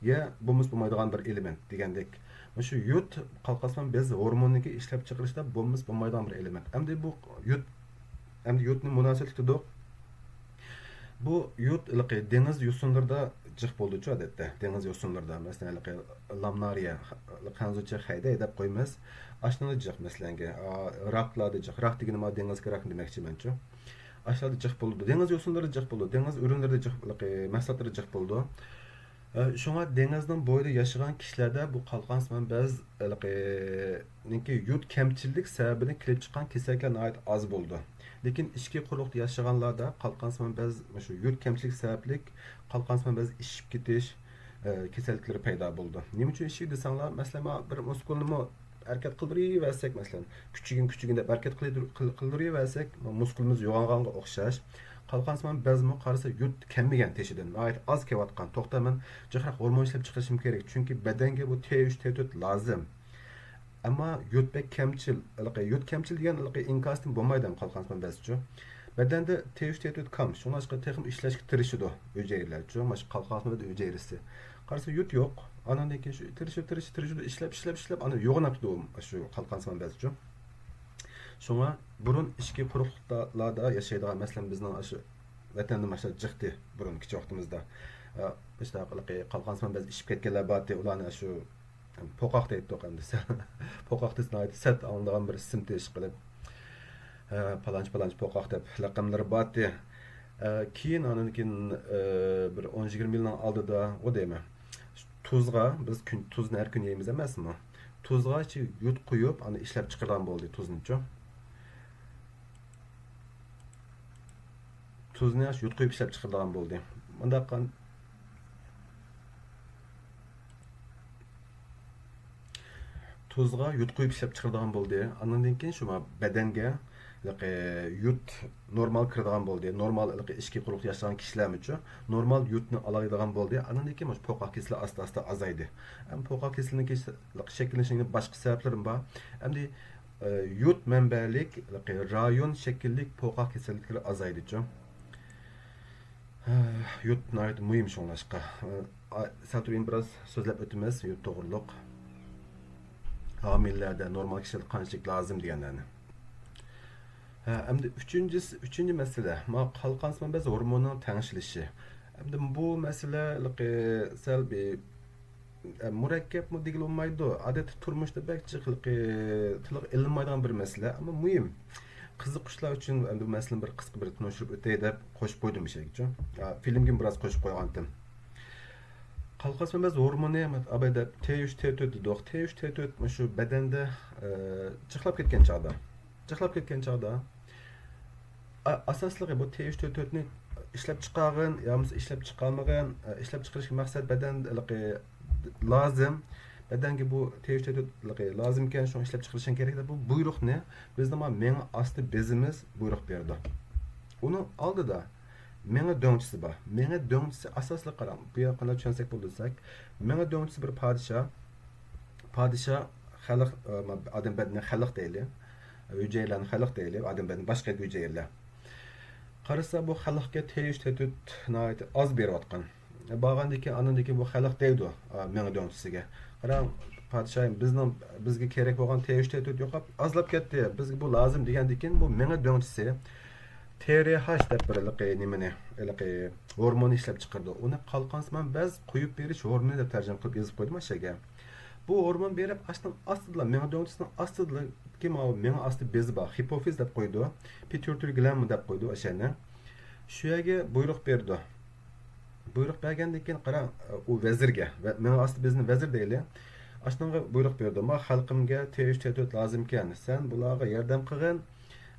يە بولمىسا بولمايدىغان بىر ئېلېمېنت دېگەندەك. مانا شۇ يود قالقانسىمان بەز ھورمونىنىڭكى ئىشلەپ چىقىرىشتا بولمىسا بولمايدىغان بىر ئېلېمېنت. ئەمدى بۇ يود، ئەمدى يودنى مۇناسىۋەتلىك تۇتۇپ، بۇ يود ھېلىقى دېڭىز يوسۇنلىرىدا جىق بولىدۇچۇ، ئادەتتە. دېڭىز يوسۇنلىرىدا، مەسىلەن، ھېلىقى لامنارىيە، خەنزۇچە خەيدەي دەپ قويىمىز. ئاشۇنىڭدا جىق، مەسىلەنگە، ئا، راكلاردا جىق. راك دېگىنىم دېڭىزدىكى راكنى دېمەكچىمەنچۇ. ئاشۇلاردا جىق بولىدۇ. دېڭىز يوسۇنلىرىدا جىق بولىدۇ. دېڭىز ئۈرۈملىرىدە جىق، ھېلىقى مەھسۇلاتلىرىدا جىق بولىدۇ. ئە، شۇڭا دېڭىزنىڭ بويىدا ياشىغان كىشىلەردە بۇ قالقانسىمان بەز ھېلىقى نىڭكى يود كەمچىللىك سەۋەبىدىن كېلىپ چىققان كېسەللىكلەر ناھايىتى ئاز بولىدۇ. لېكىن ئىچكى قۇرۇقلۇقتا ياشىغانلاردا قالقانسىمان بەز، مۇشۇ يود كەمچىلىك سەۋەبلىك قالقانسىمان بەز ئىششىپ كېتىش، ئە، كېسەللىكلىرى پەيدا بولىدۇ. نېمە ئۈچۈن ئىششىيدۇ دېسەڭلار، مەسىلەن، مانا بىر مۇسكۇلنىمۇ ھەرىكەت قىلدۇرۇۋەرسەك، مەسىلەن، كۈچىگىن، كۈچىگىن دەپ ھەرىكەت قىلدۇر-، قىل-، قىلدۇرۇۋەرسەك، مۇسكۇلىمىز يوغانغانغا ئوخشاش. قالقان سىمان بەزمۇ قارىسا يۇت كەممىگەن تېشىدىن، ناھايىتى ئاز كېلىۋاتقان. توختاڭ، مەن جىقراق ھورمون ئىشلەپ چىقىرىشىم كېرەك، چۈنكى بەدەنگە بۇ تې ئۈچ، تې تۆت لازىم. ئەمما يۇت بەك كەمچىل، ھېلىقى يۇت كەمچىل دېگەن ھېلىقى ئىنكاستىن بولمايدۇ، قالقان سىمان بەزچۇ. بەدەندە تې ئۈچ، تې تۆت كام، شۇڭلاشقا تېخىمۇ ئىشلەشكە تىرىشىدۇ ھۈجەيرىلەرچۇ، مانا شۇ قالقان سىمان بەز ھۈجەيرىسى. قارىسا يۇت يوق. ئانىڭدىن كېيىن شۇ تىرىشىپ، تىرىشىپ، تىرىشىدۇ، ئىشلەپ، ئىشلەپ، ئىشلەپ، ئانا يوغىناپتۇ شۇ قالقان سىمان بەزچۇ. شۇڭا بۇرۇن ئىچكى قۇرۇقلۇقلاردا ياشايدىغان، مەسىلەن، بىزنىڭ ئاشۇ ۋەتەندە ماشۇ جىقتى بۇرۇن كىچىك ۋاقتىمىزدا. ئە، مۇشۇنداق قالقان سىمان بەز ئىچىپ كەتكەنلەر بارتى، ئۇلارنى شۇ پوقاق دەيتتۇق ئەمدى. پوقاق دېسە ناھايىتى سەت ئاڭلىنىدىغان بىر ئىسىم ئىش قىلىپ، ھە، پالانچى، پالانچى پوقاق دەپ لەقەملىرى بارتى. ھە، كېيىن ئاندىن كېيىن، ھە، بىر ئون يىگىرمە يىلنىڭ ئالدىدا، ئۇ دەيمەن، تۇزغا، بىز كۈن، تۇزنى ھەر كۈنى يەيمىز ئەمەسمۇ؟ تۇزغا يۇت قۇيۇپ، ئاندىن ئىشلەپ چىقىرىدىغان بولدى تۇزنىچۇ. تۇزنى يۇت قۇيۇپ ئىشلەپ چىقىرىدىغان بولدى. مۇنداق قان-، تۇزغا يۇت قۇيۇپ ئىشلەپ چىقىرىدىغان بولدى. ئاندىن كېيىن شۇ بەدەنگە ھېلىقى يۇت نورمال كىرىدىغان بولدى. نورمال ھېلىقى ئىچكى قۇرۇقلۇق ياشىغان كىشىلەرمۇچۇ نورمال يۇتنى ئالالايدىغان بولدى. ئاندىن كېيىن مۇشۇ پوقاق كېسىلى ئاستا-ئاستا ئازايدى. ئەمما پوقاق كېسىلىنىڭ كېس-، شەكىللىنىشىنىڭ باشقا سەۋەبلىرىمۇ بار. ئەمدى، ئە، يۇت مەنبەلىك ھېلىقى رايون شەكىللىك پوقاق كېسەللىكلىرى ئازايدىچۇ. يۇت ناھايىتى مۇھىم شۇڭلاشقا. ئا، سەل تۇرۇپ بىراز سۆزلەپ ئۆتىمىز يۇت توغرۇلۇق. ھامىلىلەردە نورمال كېسەل قانچىلىك لازىم دېگەنلەرنى. ھە، ئەمدى ئۈچىنچىسى، ئۈچىنچى مەسىلە، ما قالقانسىمان بەز ھورمونىنىڭ تەڭشىلىشى. ئەمدى بۇ مەسىلە ھېلىقى سەل بىر ئە، مۇرەككەپمۇ دېگىلى بولمايدۇ. ئادەتتە تۇرمۇشتا بەك جىق ھېلىقى تىلغا ئېلىنمايدىغان بىر مەسىلە، ئەمما مۇھىم. قىزىققۇچىلار ئۈچۈن ئەمدى بۇ مەسىلىنى بىر قىسقا بىر تونۇشتۇرۇپ ئۆتەي دەپ قوشۇپ قويدۇم بۇ شەكىلچۇ. ئا، فىلىمگىمۇ بىراز قوشۇپ قويغانتىم. قالقانسىمان بەز ھورمونى، ئابايدا تې ئۈچ، تې تۆت دېدۇق. تې ئۈچ، تې تۆت مۇشۇ بەدەندە، ئە، جىقلاپ كەتكەن چاغدا. جىقلاپ كەتكەن چاغدا، ئا-، ئاساسلىقى بۇ تې ئۈچ، تې تۆتنى ئىشلەپ چىقارغىن يا بولمىسا ئىشلەپ چىقارمىغىن، ئە، ئىشلەپ چىقىرىشقا مەقسەت بەدەن ھېلىقى لازىم. بەدەنگە بۇ تې ئۈچ، تې تۆت ھېلىقى لازىمكەن، شۇڭا ئىشلەپ چىقىرىشىڭ كېرەك دەپ بۇ بۇيرۇقنى بىزنىڭ مانا مېڭە ئاستى بېزىمىز بۇيرۇق بېرىدۇ. ئۇنىڭ ئالدىدا مېڭە دۆڭچىسى بار. مېڭە دۆڭچىسى ئاساسلىق قاراڭ، بۇ يەرگە قانداق چۈشەنسەك بولىدۇ دېسەك، مېڭە دۆڭچىسى بىر پادىشاھ، پادىشاھ خەلق، ئە، ئادەم بەدىنى خەلق دەيلى، ھۈجەيرىلەرنى خەلق دەيلى، ئادەم بەدىنى باشقا ھۈجەيرىلەر. قارىسا، بۇ خەلقكە تې ئۈچ، تې تۆت ناھايىتى ئاز بېرىۋاتقان. بارغاندىن كېيىن، ئاندىن كېيىن بۇ خەلق دەيدۇ، ئا، مېڭە دۆڭچىسىگە، قاراڭ، پادىشاھىم، بىزنىڭ، بىزگە كېرەك بولغان تې ئۈچ، تې تۆت يوقاپ، ئازلاپ كەتتى، بىزگە بۇ لازىم دېگەندىن كېيىن، بۇ مېڭە دۆڭچىسى تې رې ھاچ دەپ بىر ھېلىقى نېمىنى، ھېلىقى ھورموننى ئىشلەپ چىقىرىدۇ. ئۇنى قالقانسىمان بەز قويۇپ بېرىش ھورمونى دەپ تەرجىمە قىلىپ يېزىپ قويدۇم ئاشۇ يەرگە. بۇ ھورمون بېرىپ، ئاشۇنىڭ ئاستىدىلا، مېڭە دۆڭچىسىنىڭ ئاستىدىلا، كىم ئاۋۇ مېڭە ئاستى بېزى بار، ھىپوفىز دەپ قويىدۇ، پىتيۇتىرى گىلەند دەپ قويىدۇ ئاشۇ يەرنى. شۇ يەرگە بۇيرۇق بېرىدۇ. بۇيرۇق بەرگەندىن كېيىن، قاراڭ، ئۇ ۋەزىرگە، ۋە-، مېڭە ئاستى بېزىنى ۋەزىر دەيلى. ئاشۇنىڭغا بۇيرۇق بېرىدۇ. ما خەلقىمگە تې ئۈچ، تې تۆت لازىمكەن. سەن بۇلارغا ياردەم قىلغىن.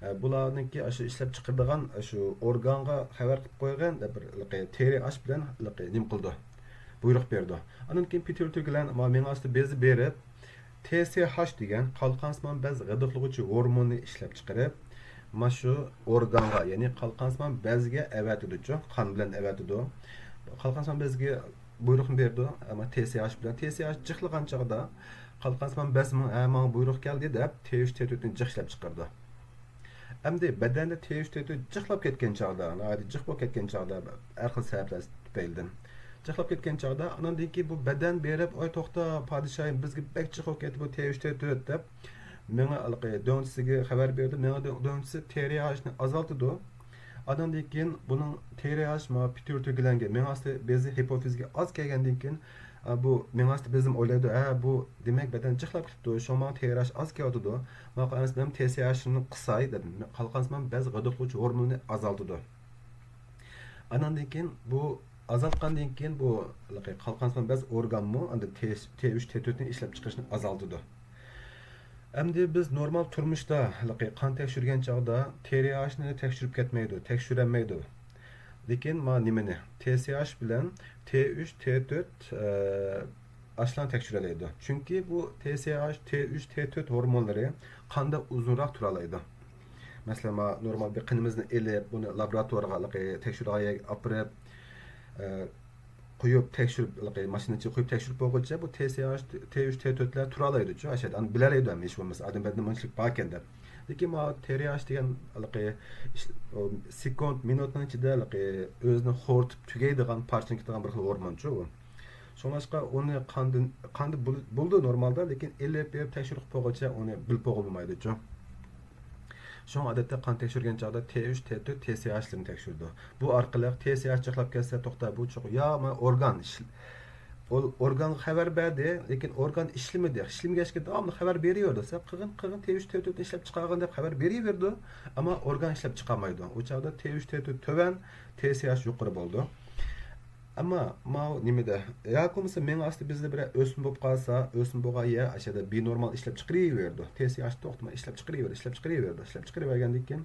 ئە، بۇلارنىڭكى ئاشۇ ئىشلەپ چىقىرىدىغان ئاشۇ ئورگانغا خەۋەر قىلىپ قويغىن دەپ بىر ھېلىقى تې رې ھاچ بىلەن ھېلىقى نېمە قىلىدۇ. بۇيرۇق بېرىدۇ. ئاندىن كېيىن پىتيۇتىرى گىلەند، ما مېڭە ئاستى بېزى بېرىپ، تې سې ھاچ دېگەن قالقانسىمان بەز غىدىقلىغۇچى ھورموننى ئىشلەپ چىقىرىپ، مانا شۇ ئورگانغا، يەنى قالقانسىمان بەزگە ئەۋەتىدۇچۇ، قان بىلەن ئەۋەتىدۇ. قالقانسىمان بەزگە بۇيرۇقنى بېرىدۇ، ئەمما تې سې ھاچ بىلەن. تې سې ھاچ جىقلىغان چاغدا قالقانسىمان بەزمۇ، ھە، ماڭا بۇيرۇق كەلدى دەپ، تې ئۈچ، تې تۆتنى جىق ئىشلەپ چىقىرىدۇ. ئەمدى بەدەندە تې ئۈچ، تې تۆت جىقلاپ كەتكەن چاغدا، ناھايىتى جىق بولۇپ كەتكەن چاغدا، ھەر خىل سەۋەبلەر تۈپەيلىدىن جىقلاپ كەتكەن چاغدا، ئاناندىن كېيىن بۇ بەدەن بېرىپ، «ئاي توختا، پادىشاھىم، بىزگە بەك جىق بولۇپ كەتتى بۇ تې ئۈچ، تې تۆت» دەپ، مېڭە ھېلىقى دۆڭچىسىگە خەۋەر بېرىدۇ. مېڭە دۆ-، دۆڭچىسى تې رې ھاچنى ئازالتىدۇ. ئاناندىن كېيىن بۇنىڭ تې رې ھاچ ما پىتيۇتىرى گىلەندكە، مېڭە ئاستى بېزى ھىپوفىزگە ئاز كەلگەندىن كېيىن، ئا، بۇ مېڭە ئاستى بېزىم ئويلايدۇ، «ھە، بۇ دېمەك بەدەن جىقلاپ كېتىپتۇ، شۇڭا ماڭا تې رې ھاچ ئاز كېلىۋاتىدۇ. ماڭا قالسا مەن تې سې ھاچنى قىساي» دەپ، قالقانسىمان بەز غىدىقلىغۇچى ھورمونىنى ئازالتىدۇ. ئاناندىن كېيىن بۇ ئازالتقاندىن كېيىن بۇ ھېلىقى قالقانسىمان بەز ئورگانمۇ ئاندىن تې-، تې ئۈچ، تې تۆتنى ئىشلەپ چىقىرىشنى ئازالتىدۇ. ئەمدى بىز نورمال تۇرمۇشتا ھېلىقى قان تەكشۈرگەن چاغدا تې رې ھاچنى تەكشۈرۈپ كەتمەيدۇ، تەكشۈرەلمەيدۇ. لېكىن ما نېمىنى؟ تې سې ھاچ بىلەن تې ئۈچ، تې تۆت، ئە، ئاشلارنى تەكشۈرەلەيدۇ. چۈنكى بۇ تې سې ئاچ، تې ئۈچ، تې تۆت ھورمونلىرى قاندا ئۇزۇنراق تۇرالايدۇ. مەسىلەن، ما نورمال بىر قېنىمىزنى ئېلىپ، بۇنى لابوراتورغا تەكشۈرىدىغان يەرگە ئاپىرىپ، ئە، قويۇپ تەكشۈرۈپ، ماشىنا ئىچىگە قويۇپ تەكشۈرۈپ بولغۇچە بۇ تې سې ئاچ، تې ئۈچ، تې تۆتلەر تۇرالايدۇچۇ ئاشۇ يەردە. ئاندىن بىلەلەيدۇ ھەم ھېچ بولمىسا ئادەم بەدىنىدە مۇنچىلىك باركەن دەپ. لېكىن ما تې ئاچ دېگەن ھېلىقى ئىش-، ئۇ سېكۇنت، مىنۇتنىڭ ئىچىدە ھېلىقى ئۆزىنى خورىتىپ تۈگەيدىغان، پارچىلىنىپ كېتىدىغان بىر خىل ھورمونچۇ ئۇ. شۇڭلاشقا ئۇنى قاندىن، قاندا بول-، بولىدۇ نورمالدا، لېكىن ئېلىپ بېرىپ تەكشۈرۈپ بولغۇچە ئۇنى بىلىپ بولغىلى بولمايدۇچۇ. شۇڭا ئادەتتە قان تەكشۈرگەن چاغدا تې ئۈچ، تې تۆت، تې سې ئاچلىرىنى تەكشۈرىدۇ. بۇ ئارقىلىق تې سې ئاچ جىقلاپ كەتسە، توختا، بۇ چوقۇم يا ما ئورگان ئىش-، ئۇ ئورگانغا خەۋەر بەردى، لېكىن ئورگان ئىشلىمىدى. ئىشلىمىگەچكە داۋاملىق خەۋەر بېرىۋېرىدۇ. سەن قىلغىن، قىلغىن، تې ئۈچ، تې تۆتنى ئىشلەپ چىقارغىن دەپ خەۋەر بېرىۋېرىدۇ. ئەمما ئورگان ئىشلەپ چىقارمايدۇ. ئۇ چاغدا تې ئۈچ، تې تۆت تۆۋەن، تې سې ئاچ يۇقىرى بولىدۇ. ئەمما ماۋۇ نېمىدە، ياكى بولمىسا مېڭە ئاستى بېزى بىرەر ئۆسمە بولۇپ قالسا، ئۆسمە بولغان يەر ئاشۇ يەردە بىنورمال ئىشلەپ چىقىرىۋېرىدۇ. تې سې ئاچ توختىماي ئىشلەپ چىقىرىۋېرىدۇ، ئىشلەپ چىقىرىۋېرىدۇ، ئىشلەپ چىقىرىۋەرگەندىن كېيىن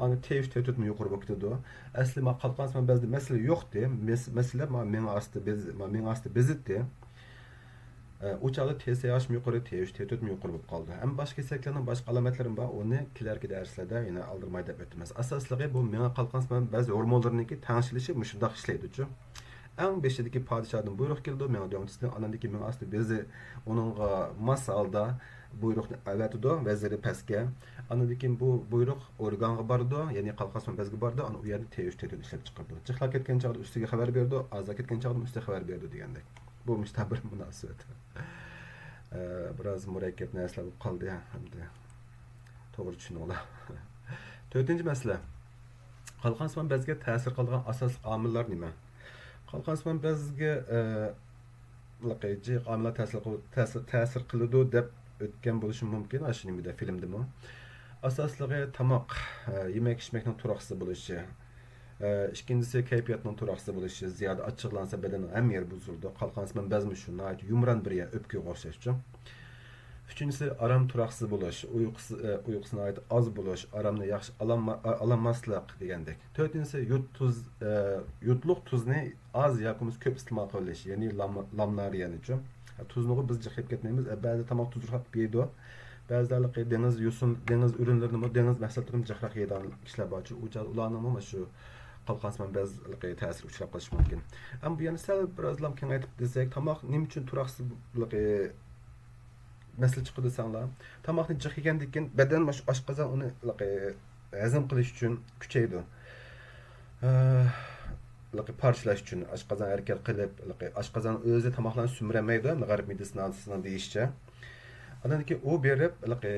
ئاندىن تې ئۈچ، تې تۆتمۇ يۇقىرى بولۇپ كېتىدۇ. ئەسلى ما قالقانسىمان بەزىدە مەسىلە يوقتى. مەس-، مەسىلە ما مېڭە ئاستى بېزى، ما مېڭە ئاستى بېزىتى. ئە، ئۇ چاغدا تې سې ئاچمۇ يۇقىرى، تې ئۈچ، تې تۆتمۇ يۇقىرى بولۇپ قالدى. ئەمما باشقا كېسەكلەرنىڭ باشقا ئالامەتلىرىمۇ بار، ئۇنى كېلەركى دەرسلەردە يەنە ئالدىرىماي دەپ ئۆتىمىز. ئاساسلىقى بۇ مېڭە قالقانسىمان بەزى ھورمونلىرىنىڭكى تەڭشىلىشى مۇشۇنداق ئىشلەيدۇچۇ. ئەڭ بېشىدىكى پادىشاھدىن بۇيرۇق كېلىدۇ، مېڭە دۆڭچىسىدىن، ئاندىن كېيىن مېڭە ئاستى بېزى ئۇنىڭغا ماس ھالدا بۇيرۇقنى ئەۋەتىدۇ، ۋەزىرى پەسكە. ئاندىن كېيىن بۇ بۇيرۇق ئورگانغا بارىدۇ، يەنى قالقانسىمان بەزگە بارىدۇ، ئانا ئۇ يەردە تې ئۈچ، تې تۆت ئىشلەپ چىقىرىدۇ. جىقلاپ كەتكەن چاغدا ئۈستىگە خەۋەر بېرىدۇ، ئازلاپ كەتكەن چاغدا ئۈستىگە خەۋەر بېرىدۇ دېگەندەك. بۇ مۇشۇنداق بىر مۇناسىۋەت. ئە، بىراز مۇرەككەپ نەرسىلەر بولۇپ قالدى، ئەمدى توغرا چۈشىنىڭلار. تۆتىنچى مەسىلە. قالقانسىمان بەزگە تەسىر قىلىدىغان ئاساسلىق ئامىللار نېمە؟ قالقانسىمان بەزگە، ئە، جىق ئامىللار تەسىر قىل-، تەسىر، تەسىر قىلىدۇ دەپ ئۆتكەن بولۇشۇم مۇمكىن، ئاشۇ نېمىدە، فىلىمدىمۇ. ئاساسلىقى تاماق، ئە، يېمەك ئىچمەكنىڭ تۇراقسىز بولۇشى. ئە، ئىككىنچىسى، كەيپىياتنىڭ تۇراقسىز بولۇشى. زىيادە ئاچچىقلانسا، بەدەننىڭ ھەممە يېرى بۇزۇلىدۇ. قالقانسىمان بەزمۇ شۇ، ناھايىتى يۇمران بىر يەر، ئۆپكىگە ئوخشاشچۇ. ئۈچىنچىسى، ئارام تۇراقسىز بولۇش. ئۇيقۇسى، ئە، ئۇيقۇسى ناھايىتى ئاز بولۇش، ئارامنى ياخشى ئالالما-، ئا-، ئالالماسلىق دېگەندەك. تۆتىنچىسى، يود تۇز-، ئە، يودلۇق تۇزنى ئاز ياكى بولمىسا كۆپ ئىستېمال قىلىش، يەنى لام-، لامنارىيەنىچۇ. تۇزنىغۇ بىز جىق يەپ كەتمەيمىز. ئە، بەزىدە تاماق تۇزلۇقراق يەيدۇ. بەزىدە ھېلىقى دېڭىز يوسۇن، دېڭىز ئۈرۈنلىرىنىمۇ، دېڭىز مەھسۇلاتلىرىنىمۇ جىقراق يەيدىغان كىشىلەر بارچۇ. ئۇ چاغدا ئۇلارنىڭمۇ مانا شۇ قالقانسىمان بەز ھېلىقى تەسىرى ئۇچراپ قېلىشى مۇمكىن. ئەمما بۇ يەنە سەل بىرازلام كېڭەيتىپ دېسەك، تاماق نېمە ئۈچۈن تۇراقسىز ھېلىقى مەسىلە چىقىدۇ دېسەڭلار، تاماقنى جىق يېگەندىن كېيىن بەدەن مانا شۇ ئاشقازان ئۇنى ھېلىقى ھەزىم قىلىش ئۈچۈن كۈچەيدۇ. ئە، ھېلىقى پارچىلاش ئۈچۈن ئاشقازان ھەرىكەت قىلىپ، ھېلىقى ئاشقازان ئۆزى تاماقلارنى سۈمۈرەلمەيدۇ، غەرب مېدىتسىناسىنىڭ دېيىشىچە. ئاندىن كېيىن ئۇ بېرىپ، ھېلىقى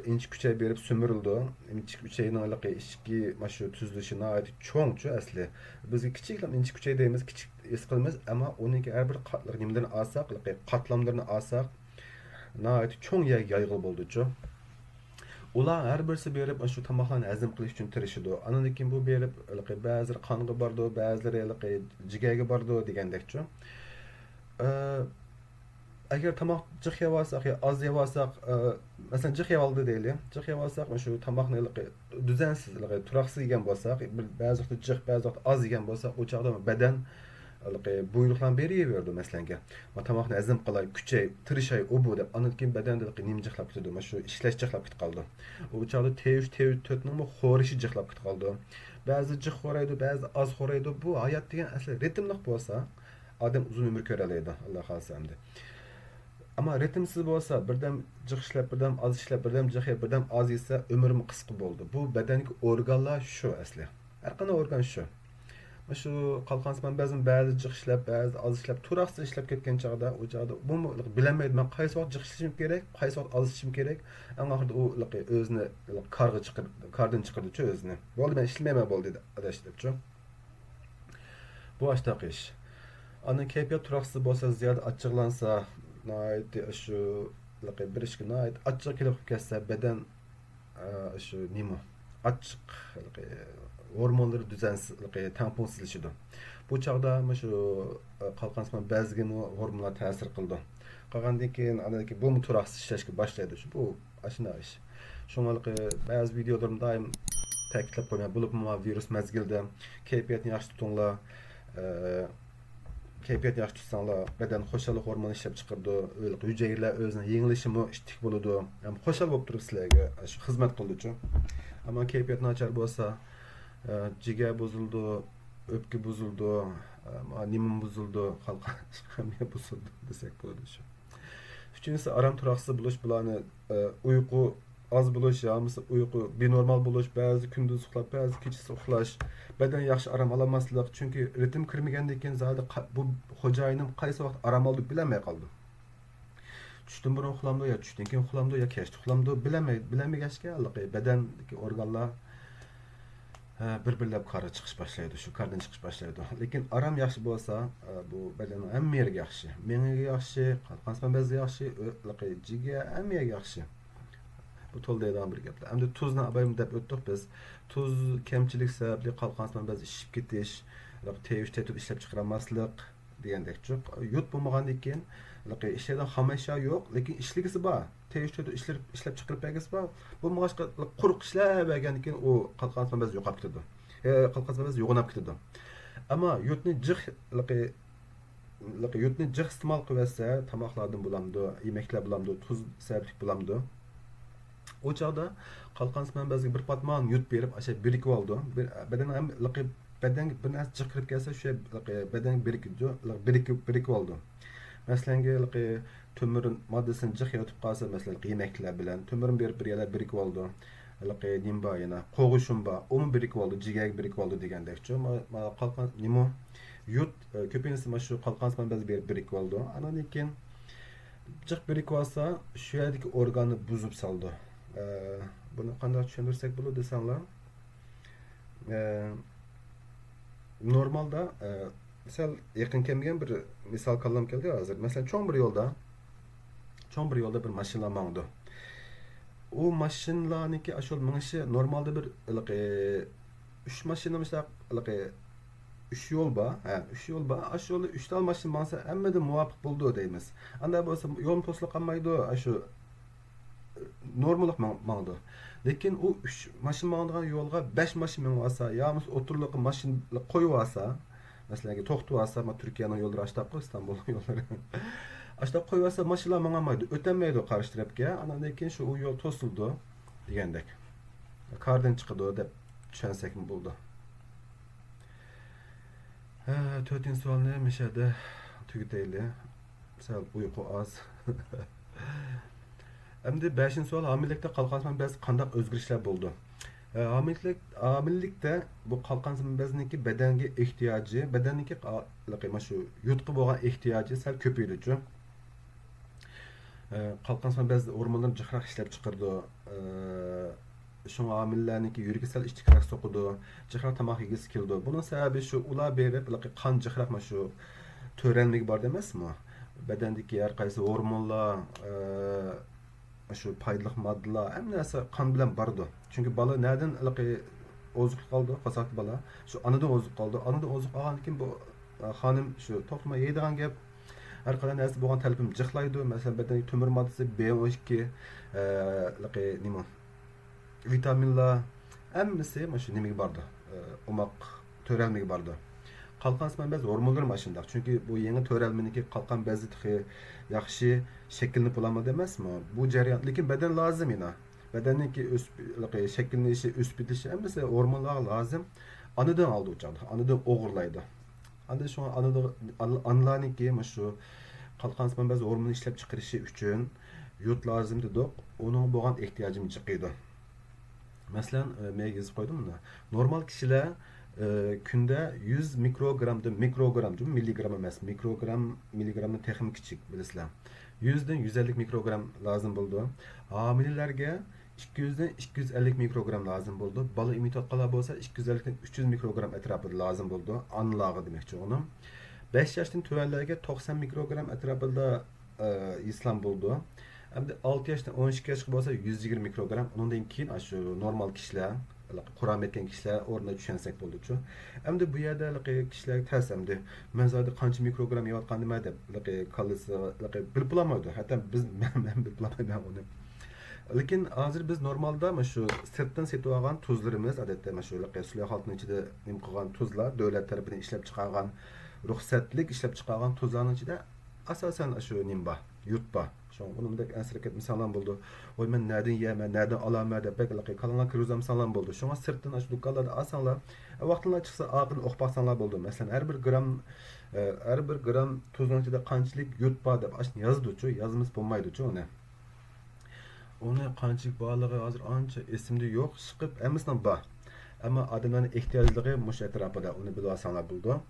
ئىنچىكە ئۈچەي بېرىپ سۈمۈرۈلىدۇ. ئىنچىكە ئۈچەينىڭ ھېلىقى ئىچكى مانا شۇ تۈزۈلۈشى ناھايىتى چوڭچۇ ئەسلى. بىزگە كىچىكلا ئىنچىكە ئۈچەي دەيمىز، كىچىك ھېس قىلىمىز، ئەمما ئۇنىڭكى ھەر بىر قاتلىق نېمىلىرىنى ئالساق، ھېلىقى قاتلاملىرىنى ئالساق، ناھايىتى چوڭ يەرگە يايغىلى بولىدۇچۇ. ئۇلار ھەر بىرسى بېرىپ شۇ تاماقلارنى ھەزىم قىلىش ئۈچۈن تىرىشىدۇ. ئاندىن كېيىن بۇ بېرىپ، ھېلىقى بەزىلىرى قانغا بارىدۇ، بەزىلىرى ھېلىقى جىگەرگە بارىدۇ دېگەندەكچۇ. ئە، ئەگەر تاماق جىق يەۋالساق يا ئاز يەۋالساق، ئە، مەسىلەن، جىق يەۋالدى دەيلى. جىق يەۋالساق، شۇ تاماقنى ھېلىقى دۈزەنسىز، ھېلىقى تۇراقسىز يېگەن بولساق، بىر، بەزى ۋاقىتتا جىق، بەزى ۋاقىتتا ئاز يېگەن بولساق، ئۇ چاغدا بەدەن ھېلىقى بۇيرۇقلارنى بېرىۋېرىدۇ، مەسىلەنگە. ما تاماقنى ھەزىم قىلاي، كۈچەي، تىرىشاي، ئۇ بۇ دەپ. ئاندىن كېيىن بەدەندە ھېلىقى نېمە جىقلاپ كېتىدۇ؟ ما شۇ ئىشلەش جىقلاپ كېتىپ قالىدۇ. ئۇ چاغدا تې ئۈچ، تې تۆتنىڭمۇ خورىشى جىقلاپ كېتىپ قالىدۇ. بەزىدە جىق خورايدۇ، بەزىدە ئاز خورايدۇ. بۇ ھايات دېگەن ئەسلى رىتىملىق بولسا، ئادەم ئۇزۇن ئۆمۈر كۆرەلەيدۇ، ئاللا خالىسا ئەمدى. ئەمما رىتىمسىز بولسا، بىردەم جىق ئىشلەپ، بىردەم ئاز ئىشلەپ، بىردەم جىق يەپ، بىردەم ئاز يېسە، ئۆمرىمۇ قىسقا بولىدۇ. بۇ بەدەندىكى ئورگانلار شۇ ئەسلى. ھەر قانداق ئورگان شۇ. شۇ قالقانسىمان بەزىدە بەزى جىق ئىشلەپ، بەزىدە ئاز ئىشلەپ، تۇراقسىز ئىشلەپ كەتكەن چاغدا، ئۇ چاغدا بۇمۇ بىلەلمەيدۇ، مەن قايسى ۋاقىت جىق ئىشلىشىم كېرەك، قايسى ۋاقىت ئاز ئىشلىشىم كېرەك. ئەڭ ئاخىرىدا ئۇ ئۆزىنى كارغا چىقىر-، كاردىن چىقىرىدىچۇ ئۆزىنى. بولدى، مەن ئىشلىمەيمەن بولدى، ئاداش دەپچۇ. بۇ ئاشتاق ئىش. ئاندىن كەيپىيات تۇراقسىز بولسا، زىيادە ئاچچىقلانسا، ناھايىتى شۇ بىر ئىشقا ناھايىتى ئاچچىقى كېلىپ كەتسە، بەدەن، ئە، شۇ نېمە، ئاچچىق، ھېلىقى ھورمونلىرى دۈزەنسىز، ھېلىقى تەڭپۇڭسىزلىشىدۇ. بۇ چاغدا مۇشۇ، ئە، قالقانسىمان بەزگىمۇ ھورمونلار تەسىر قىلىدۇ. قالغاندىن كېيىن، ئاندىن كېيىن بۇمۇ تۇراقسىز ئىشلەشكە باشلايدۇ. شۇ بۇ ئاشۇنداق ئىش. شۇڭا ھېلىقى بەزى ۋىدىيولىرىمدا دائىم تەكىتلەپ قويىمەن. بولۇپمۇ مانا ۋىرۇس مەزگىلىدە كەيپىياتنى ياخشى تۇتۇڭلار. ئە، كەيپىيات ياخشى تۇتساڭلار، بەدەن خۇشاللىق ھورمونى ئىشلەپ چىقىرىدۇ، ھۆجەيرىلەر ئۆزىنىڭ يېڭىلىشىمۇ ئىتتىك بولىدۇ، ھەم خۇشال بولۇپ تۇرۇپ سىلەرگە شۇ خىزمەت قىلىدۇچۇ. ئەمما كەيپىيات ناچار بولسا، ئە، جىگەر بۇزۇلىدۇ، ئۆپكە بۇزۇلىدۇ، ئە، نېمە بۇزۇلىدۇ، قالقان بۇزۇلىدۇ دېسەك بولىدۇ شۇ. ئۈچىنچىسى، ئارام تۇراقسىز بولۇش، بۇلارنى، ئە، ئۇيقۇ ئاز بولۇش يا بولمىسا ئۇيقۇ بىنورمال بولۇش، بەزى كۈندۈز ئۇخلاپ، بەزى كېچىسى ئۇخلاش، بەدەن ياخشى ئارام ئالالماسلىق، چۈنكى رىتىم كىرمىگەندىن كېيىن زادى قا-، بۇ خوجايىنىم قايسى ۋاقىت ئارام ئالىدۇ بىلەلمەي قالىدۇ. چۈشتىن بۇرۇن ئۇخلامدۇ يا چۈشتىن كېيىن ئۇخلامدۇ يا كەچتە ئۇخلامدۇ بىلەلمەي، بىلەلمىگەچكە ھېلىقى بەدەندىكى ئورگانلار، ھە، بىر-بىرلەپ كارغا چىقىش باشلايدۇ، شۇ كاردىن چىقىش باشلايدۇ. لېكىن ئارام ياخشى بولسا، ئە، بۇ بەدەننىڭ ھەممە يېرىگە ياخشى. مېڭىگە ياخشى، قان قانسىمان بەزگە ياخشى، ئۆ-، ھېلىقى جىگەر، ھەممە يەرگە ياخشى. بۇ تولا دەيدىغان بىر گەپلەر. ئەمدى تۇزنى ئاپايمۇ دەپ ئۆتتۇق بىز. تۇز كەمچىلىك سەۋەبلىك قان قانسىمان بەزى ئىششىپ كېتىش، ھېلىقى تى ئۈچ، تى تۆت ئىشلەپ چىقىرالماسلىق دېگەندەكچۇ. يود بولمىغاندىن كېيىن، ھېلىقى ئىشلەيدىغان خام ئەشيا يوق، لېكىن ئىشلىگۈسى بار. تى ئۈچ، تى تۆت ئىشلەپ، ئىشلەپ چىقىرىپ بەرگۈسى بار. بولمىغاچقا، قۇرۇق ئىشلەۋەرگەندىن كېيىن ئۇ قالقان بەز يوقاپ كېتىدۇ. ئە، قالقان بەز يوغىناپ كېتىدۇ. ئەمما يودنى جىق، ھېلىقى، ھېلىقى يودنى جىق ئىستېمال قىلىۋەتسە، تاماقلاردىن بولامدۇ، يېمەكلەر بولامدۇ، تۇز سەۋەبلىك بولامدۇ، ئۇ چاغدا قالقان بەزگە بىر پاتمان يود بېرىپ، ئاشۇ بىرىكىۋالىدۇ. بىر، بەدەننىڭ ھەم ھېلىقى بەدەنگە بىر نەرسە جىق كىرىپ كەلسە، شۇ يەر ھېلىقى بەدەنگە بىرىكىدۇ، ھېلىقى بىرىكىپ، بىرىكىۋالىدۇ. مەسىلەنگە، ھېلىقى تۆمۈر ماددىسىنى جىق يېتىپ قالسا، مەسىلەن، يېمەكلەر بىلەن تۆمۈرنى بېرىپ بىر يەرلەر بىرىكىۋالىدۇ. ھېلىقى نېمە بار يەنە؟ قوغۇشۇن بار، ئۇمۇ بىرىكىۋالىدۇ، جىگەرگە بىرىكىۋالىدۇ دېگەندەكچۇ. ما-، ما-، قالقان نېمە؟ يود، ئە، كۆپىنچىسى مانا شۇ قالقان بەزگە بېرىپ بىرىكىۋالىدۇ. ئاندىن كېيىن جىق بىرىكىۋالسا، شۇ يەردىكى ئورگاننى بۇزۇپ سالىدۇ. ئە، بۇنى قانداق چۈشەندۈرسەك بولىدۇ دېسەڭلار، ئە، نورمالدا، ئە، سەل يېقىن كەلمىگەن بىر مىسال كاللام كەلدى ھازىر. مەسىلەن، چوڭ بىر يولدا، چوڭ بىر يولدا بىر ماشىنىلار ماڭىدۇ. ئۇ ماشىنىلارنىڭكى ئاشۇ مېڭىشى نورمالدا بىر ھېلىقى ئۈچ ماشىنا مۇشۇنداق ھېلىقى ئۈچ يول بار، ھە، ئۈچ يول بار. ئاشۇ يولدا ئۈچ تال ماشىنا ماڭسا ھەممىدىن مۇۋاپىق بولىدۇ دەيمىز. ئانداق بولسا يولمۇ توسۇلۇپ قالمايدۇ، ئاشۇ نورماللىق ماڭ-، ماڭىدۇ. لېكىن ئۇ ئۈچ ماشىنا ماڭىدىغان يولغا بەش ماشىنا مېڭىۋالسا، يا بولمىسا ئوتتۇرىلىققا ماشىنا قويۇۋالسا، مەسىلەن، توختىتىۋالسا، ما، تۈركىيەنىڭ يوللىرى ئاشتاققۇ، ئىستانبۇلنىڭ يوللىرى. ئاشتاق قويۇۋالسا، ماشىنىلار ماڭالمايدۇ، ئۆتەلمەيدۇ قارشى تەرەپكە. ئاندىن كېيىن شۇ ئۇ يول توسۇلىدۇ دېگەندەك. كاردىن چىقىدۇ دەپ چۈشەنسەكمۇ بولىدۇ. ھە، تۆتىنچى سوئالنى مۇشۇ يەردە تۈگىتەيلى. سەل ئۇيقۇ ئاز. ئەمدى بەشىنچى سوئال، ھامىلىلىكتە قالقانسىمان بەزدە قانداق ئۆزگىرىشلەر بولىدۇ؟ ئە، ھامىلىلىك، ھامىلىلىكتە بۇ قالقانسىمان بەزنىڭكى بەدەنگە ئېھتىياجى، بەدەننىڭكى قا-، ماشۇ يودقا بولغان ئېھتىياجى سەل كۆپىيىدۇچۇ. ئە، قالقانسىمان بەز ھورمونلىرىنى جىقراق ئىشلەپ چىقىرىدۇ. ئە، شۇڭا ھامىلىلەرنىڭكى يۈرىكى سەل ئىتتىكرەك سوقىدۇ، جىقراق تاماق يېگۈسى كېلىدۇ. بۇنىڭ سەۋەبى شۇ، ئۇلار بېرىپ، ھېلىقى قان جىقراق مانا شۇ تۆرەلمىگە بارىدۇ ئەمەسمۇ؟ بەدەندىكى ھەر قايسى ھورمونلار، ئە، شۇ پايدىلىق ماددىلار، ھەممە نەرسە قان بىلەن بارىدۇ. چۈنكى بالا نەدىن ھېلىقى ئوزۇقلۇق ئالىدۇ؟ قورساقتا بالا شۇ ئانىدىن ئوزۇقلۇق ئالىدۇ. ئانىدىن ئوزۇقلۇق ئالغاندىن كېيىن بۇ، ئە، خانىم شۇ توختىماي يەيدىغان گەپ. ھەر قانداق نەرسە بولغان تەلىپىم جىقلايدۇ. مەسىلەن، بەدەندىكى تۆمۈر ماددىسى، بې ئون ئىككى، ئە، ھېلىقى نېمە؟ ۋىتامىنلار ھەممىسى مانا شۇ نېمىگە بارىدۇ، ئوماق تۆرەلمىگە بارىدۇ. قالقانسىمان بەز ھورمونلىرى مانا شۇنداق. چۈنكى بۇ يېڭى تۆرەلمىنىڭكى قالقان بەزى تېخى ياخشى شەكىللىنىپ بولالمىدى ئەمەسمۇ؟ بۇ جەريان، لېكىن بەدەن لازىم يەنە. بەدەننىڭكى ئۆسۈپ، شەكىللىنىشى، ئۆسۈپ يېتىشى ھەممىسى ھورمونلارغا لازىم. ئانىدىن ئالىدۇ ئۇ چاغدا، ئانىدىن ئوغرىلايدۇ. ئاندىن شۇڭا ئانىدا-، ئان-، ئانىلارنىڭكى مۇشۇ قالقانسىمان بەز ھورمونى ئىشلەپ چىقىرىشى ئۈچۈن يود لازىم دېدۇق، ئۇنىڭغا بولغان ئېھتىياجىمۇ جىقىيدۇ. مەسىلەن، ئە، مەن يېزىپ قويدۇم مۇنى. نورمال كىشىلەر، ئە، كۈندە يۈز مىكروگرامدىن، مىكروگرام، مىللىگرام ئەمەس، مىكروگرام، مىللىگرامدىن تېخىمۇ كىچىك، بىلىسىلەر. يۈزدىن يۈز ئەللىك مىكروگرام لازىم بولىدۇ. ھامىلىلەرگە ئىككى يۈزدىن ئىككى يۈز ئەللىك مىكروگرام لازىم بولىدۇ. بالا ئېمىتىۋاتقانلار بولسا ئىككى يۈز ئەللىكتىن ئۈچ يۈز مىكروگرام ئەتراپىدا لازىم بولىدۇ. ئانىلارغا دېمەكچى ئۇنىڭ. بەش ياشتىن تۆۋەنلەرگە توقسان مىكروگرام ئەتراپىدا، ئە، يېسىلام بولىدۇ. ئەمدى ئالتە ياشتىن ئون ئىككى ياشقا بولسا يۈز يىگىرمە مىكروگرام. ئۇنىڭدىن كېيىن ئاشۇ نورمال كىشىلەر، قۇرامى يەتكەن كىشىلەر ئورنىدا چۈشەنسەك بولىدۇچۇ. ئەمدى بۇ يەردە ھېلىقى كىشىلەرگە تەس ئەمدى. مەن زادى قانچە مىكروگرام يەۋاتقاندىمەن دەپ ھېلىقى كاللىسى ھېلىقى بىلىپ بولالمايدۇ. ھەتتا بىز، مەن، مەن بىلىپ بولالمايمەن ئۇنى. لېكىن ھازىر بىز نورمالدا مانا شۇ سىرتتىن سېتىۋالغان تۇزلىرىمىز، ئادەتتە مانا شۇ ھېلىقى سۈلە خالتىنىڭ ئىچىدە نېمە قىلغان تۇزلار، دۆلەت تەرىپىدىن ئىشلەپ چىقارغان رۇخسەتلىك ئىشلەپ چىقارغان تۇزلارنىڭ ئىچىدە ئاساسەن شۇ نېمە بار، يود بار. شۇڭا ئۇنىمدەك ئەنسىرەپ كەتمىسەڭلار بولىدۇ. ۋاي، مەن نەدىن يەيمەن، نەدىن ئالامەن دەپ بەك كاللاڭلار كىرگۈزەلمىسەڭلار بولىدۇ. شۇڭا سىرتتىن ئاشۇ دۇكانلاردا ئالساڭلار، ۋاقتىڭلار چىقسا ئارقىدىن ئوقۇپ باقساڭلار بولىدۇ. مەسىلەن، ھەر بىر گرام، ھەر بىر گرام تۇزنىڭ ئىچىدە قانچىلىك يود بار دەپ ئاشۇنى يازىدۇچۇ، يازمىسا بولمايدۇچۇ ئۇنى. ئۇنى قانچىلىك بارلىقى ھازىر ئانچە ئېسىمدە يوق، ئىشقىلىپ ھەممىسىنىڭ بار. ئەمما ئادەملەرنىڭ ئېھتىياجلىقى مۇشۇ ئەتراپىدا، ئۇنى بىلىۋالساڭلار بولىدۇ.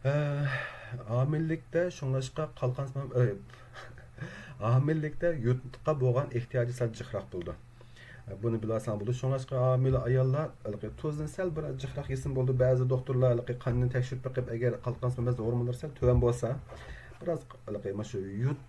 ھە، ھامىلىلىكتە شۇڭلاشقا قالقانسىمان، ھامىلىلىكتە يودقا بولغان ئېھتىياجى سەل جىقراق بولىدۇ. بۇنى بىلىۋالساڭلار بولىدۇ. شۇڭلاشقا ھامىلە ئاياللار ھېلىقى تۇزنى سەل بىر جىقراق يېسىمۇ بولىدۇ. بەزى دوختۇرلار ھېلىقى قاننى تەكشۈرۈپ بېقىپ، ئەگەر قالقانسىمان بەز ھورمونلىرى سەل تۆۋەن بولسا، بىراز ھېلىقى مانا شۇ يود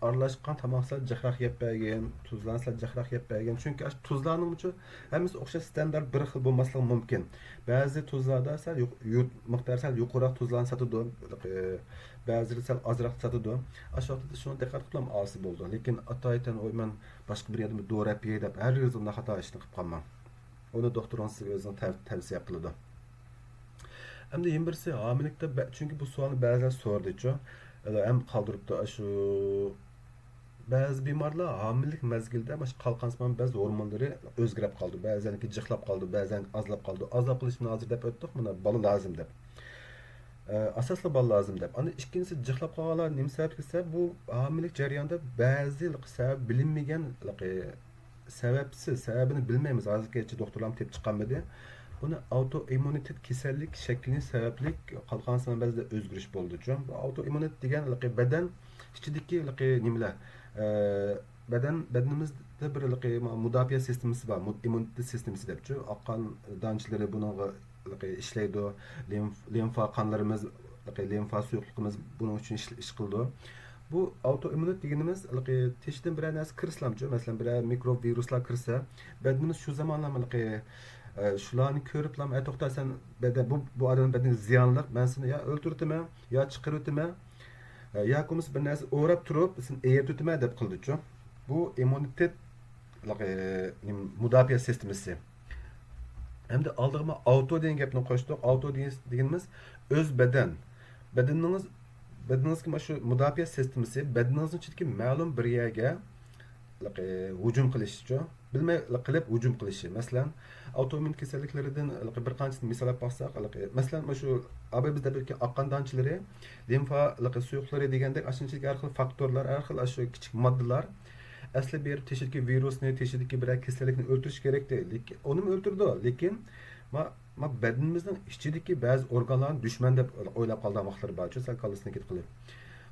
ئارىلاشقان تاماق سەل جىقراق يەپ بەرگىن، تۇزلارنى سەل جىقراق يەپ بەرگىن. چۈنكى ئاشۇ تۇزلارنىڭمۇچۇ ھەممىسى ئوخشاش ستاندارت بىر خىل بولماسلىقى مۇمكىن. بەزى تۇزلاردا سەل يۇق-، يۇق-، مىقدارى سەل يۇقىرىراق تۇزلارنى ساتىدۇ. ئە، بەزىلىرى سەل ئازراق ساتىدۇ. ئاشۇ ۋاقىتتا شۇنى دىققەت قىلىپ ئالسا بولىدۇ. لېكىن ئاتايىتەن، ۋاي، مەن باشقا بىر يەردىن بىر دورا ئېلىپ يەي دەپ ھەرگىز ئۇنداق خاتا ئىشنى قىلىپ قالماڭ. ئۇنى دوختۇرىڭىز سىزگە ئۆزىنىڭ تەۋ-، تەۋسىيە قىلىدۇ. ئەمدى يەنە بىرسى، ھامىلىلىكتە بە-، چۈنكى بۇ سوئالنى بەزىلەر سورىدىچۇ، ھەم قالدۇرۇپتۇ، ئاشۇ بەزى بىمارلار ھامىلىلىك مەزگىلىدە مانا شۇ قالقانسىمان بەز ھورمونلىرى ئۆزگىرىپ قالىدۇ، بەزەنكى جىقلاپ قالىدۇ، بەزەنكى ئازلاپ قالىدۇ. ئازلاپ قېلىشنى ھازىر دەپ ئۆتتۇق، مانا بالا لازىم دەپ. ئە، ئاساسلىق بالا لازىم دەپ. ئاندىن ئىككىنچىسى، جىقلاپ قالغانلار نېمە سەۋەبلىك دېسە، بۇ ھامىلىلىك جەريانىدا بەزى سەۋەب بىلىنمىگەن، سەۋەبسىز، سەۋەبىنى بىلمەيمىز. ھازىرغىچە دوختۇرلارمۇ تېپىپ چىقالمىدى. بۇنى ئاۋتوئىممۇنىتېت كېسەللىك شەكلىنىڭ سەۋەبلىك قالقانسىمان بەزدە ئۆزگىرىش بولىدۇچۇ. بۇ ئاۋتوئىممۇنىتېت دېگەن ھېلىقى بەدەن ئىچىدىكى ھېلىقى نېمىلەر، ئە، بەدەن، بەدىنىمىزدە بىر ھېلىقى مۇداپىئە سىستېمىسى بار، مۇ-، ئىممۇنىتېت سىستېمىسى دەپچۇ. ئاق قان دانچىلىرى بۇنىڭغا ھېلىقى ئىشلەيدۇ، لىمف-، لىمفا قانلىرىمىز، ھېلىقى لىمفا سۇيۇقلۇقىمىز بۇنىڭ ئۈچۈن ئىش، ئىش قىلىدۇ. بۇ ئاۋتوئىممۇنىتېت دېگىنىمىز ھېلىقى تېشىدىن بىرەر نەرسە كىرسىلامچۇ، مەسىلەن، بىرەر مىكروب، ۋىرۇسلار كىرسە، بەدىنىمىز شۇ زامانلا ھېلىقى، ئە، شۇلارنى كۆرۈپلا، ئە، توختا، سەن بەدەن، بۇ، بۇ ئادەمنىڭ بەدىنىگە زىيانلىق، مەن سېنى يا ئۆلتۈرۈۋېتىمەن، يا چىقىرىۋېتىمەن، ئە، ياكى بولمىسا بىر نەرسە ئوراپ تۇرۇپ، سېنى ئېرىتىۋېتىمەن دەپ قىلىدۇچۇ. بۇ ئىممۇنىتېت، ھېلىقى، نېمە، مۇداپىئە سىستېمىسى. ھەمدە ئالدىغا مانا ئاۋتو دېگەن گەپنى قوشتۇق. ئاۋتو دېگىنىمىز ئۆز بەدەن. بەدىنىڭىز، بەدىنىڭىزگە مانا شۇ مۇداپىئە سىستېمىسى بەدىنىڭىزنىڭ ئىچىدىكى مەلۇم بىر يەرگە ھېلىقى ھۇجۇم قىلىشىچۇ. بىلمەي قىلىپ ھۇجۇم قىلىشى. مەسىلەن، ئاۋتوئىممۇن كېسەللىكلىرىدىن ھېلىقى بىر قانچىسىنى مىسال ئېلىپ باقساق، ھېلىقى، مەسىلەن، مانا شۇ ئاباي بىز دەپ ئۆتكەن ئاق قان دانچىلىرى، لىمفا ھېلىقى سۇيۇقلىرى دېگەندەك ئاشۇنچىلىك ھەر خىل فاكتورلار، ھەر خىل ئاشۇ كىچىك ماددىلار ئەسلى بېرىپ تېشىدىكى ۋىرۇسنى، تېشىدىكى بىرەر كېسەللىكنى ئۆلتۈرۈشى كېرەكتى. لېكىن ئۇنىمۇ ئۆلتۈرىدۇ. لېكىن ما، ما بەدىنىمىزنىڭ ئىچىدىكى بەزى ئورگانلارنى دۈشمەن دەپ ئويلاپ قالىدىغان ۋاقىتلىرى بارچۇ، سەل كاللىسىنى كېتىپ قىلىپ.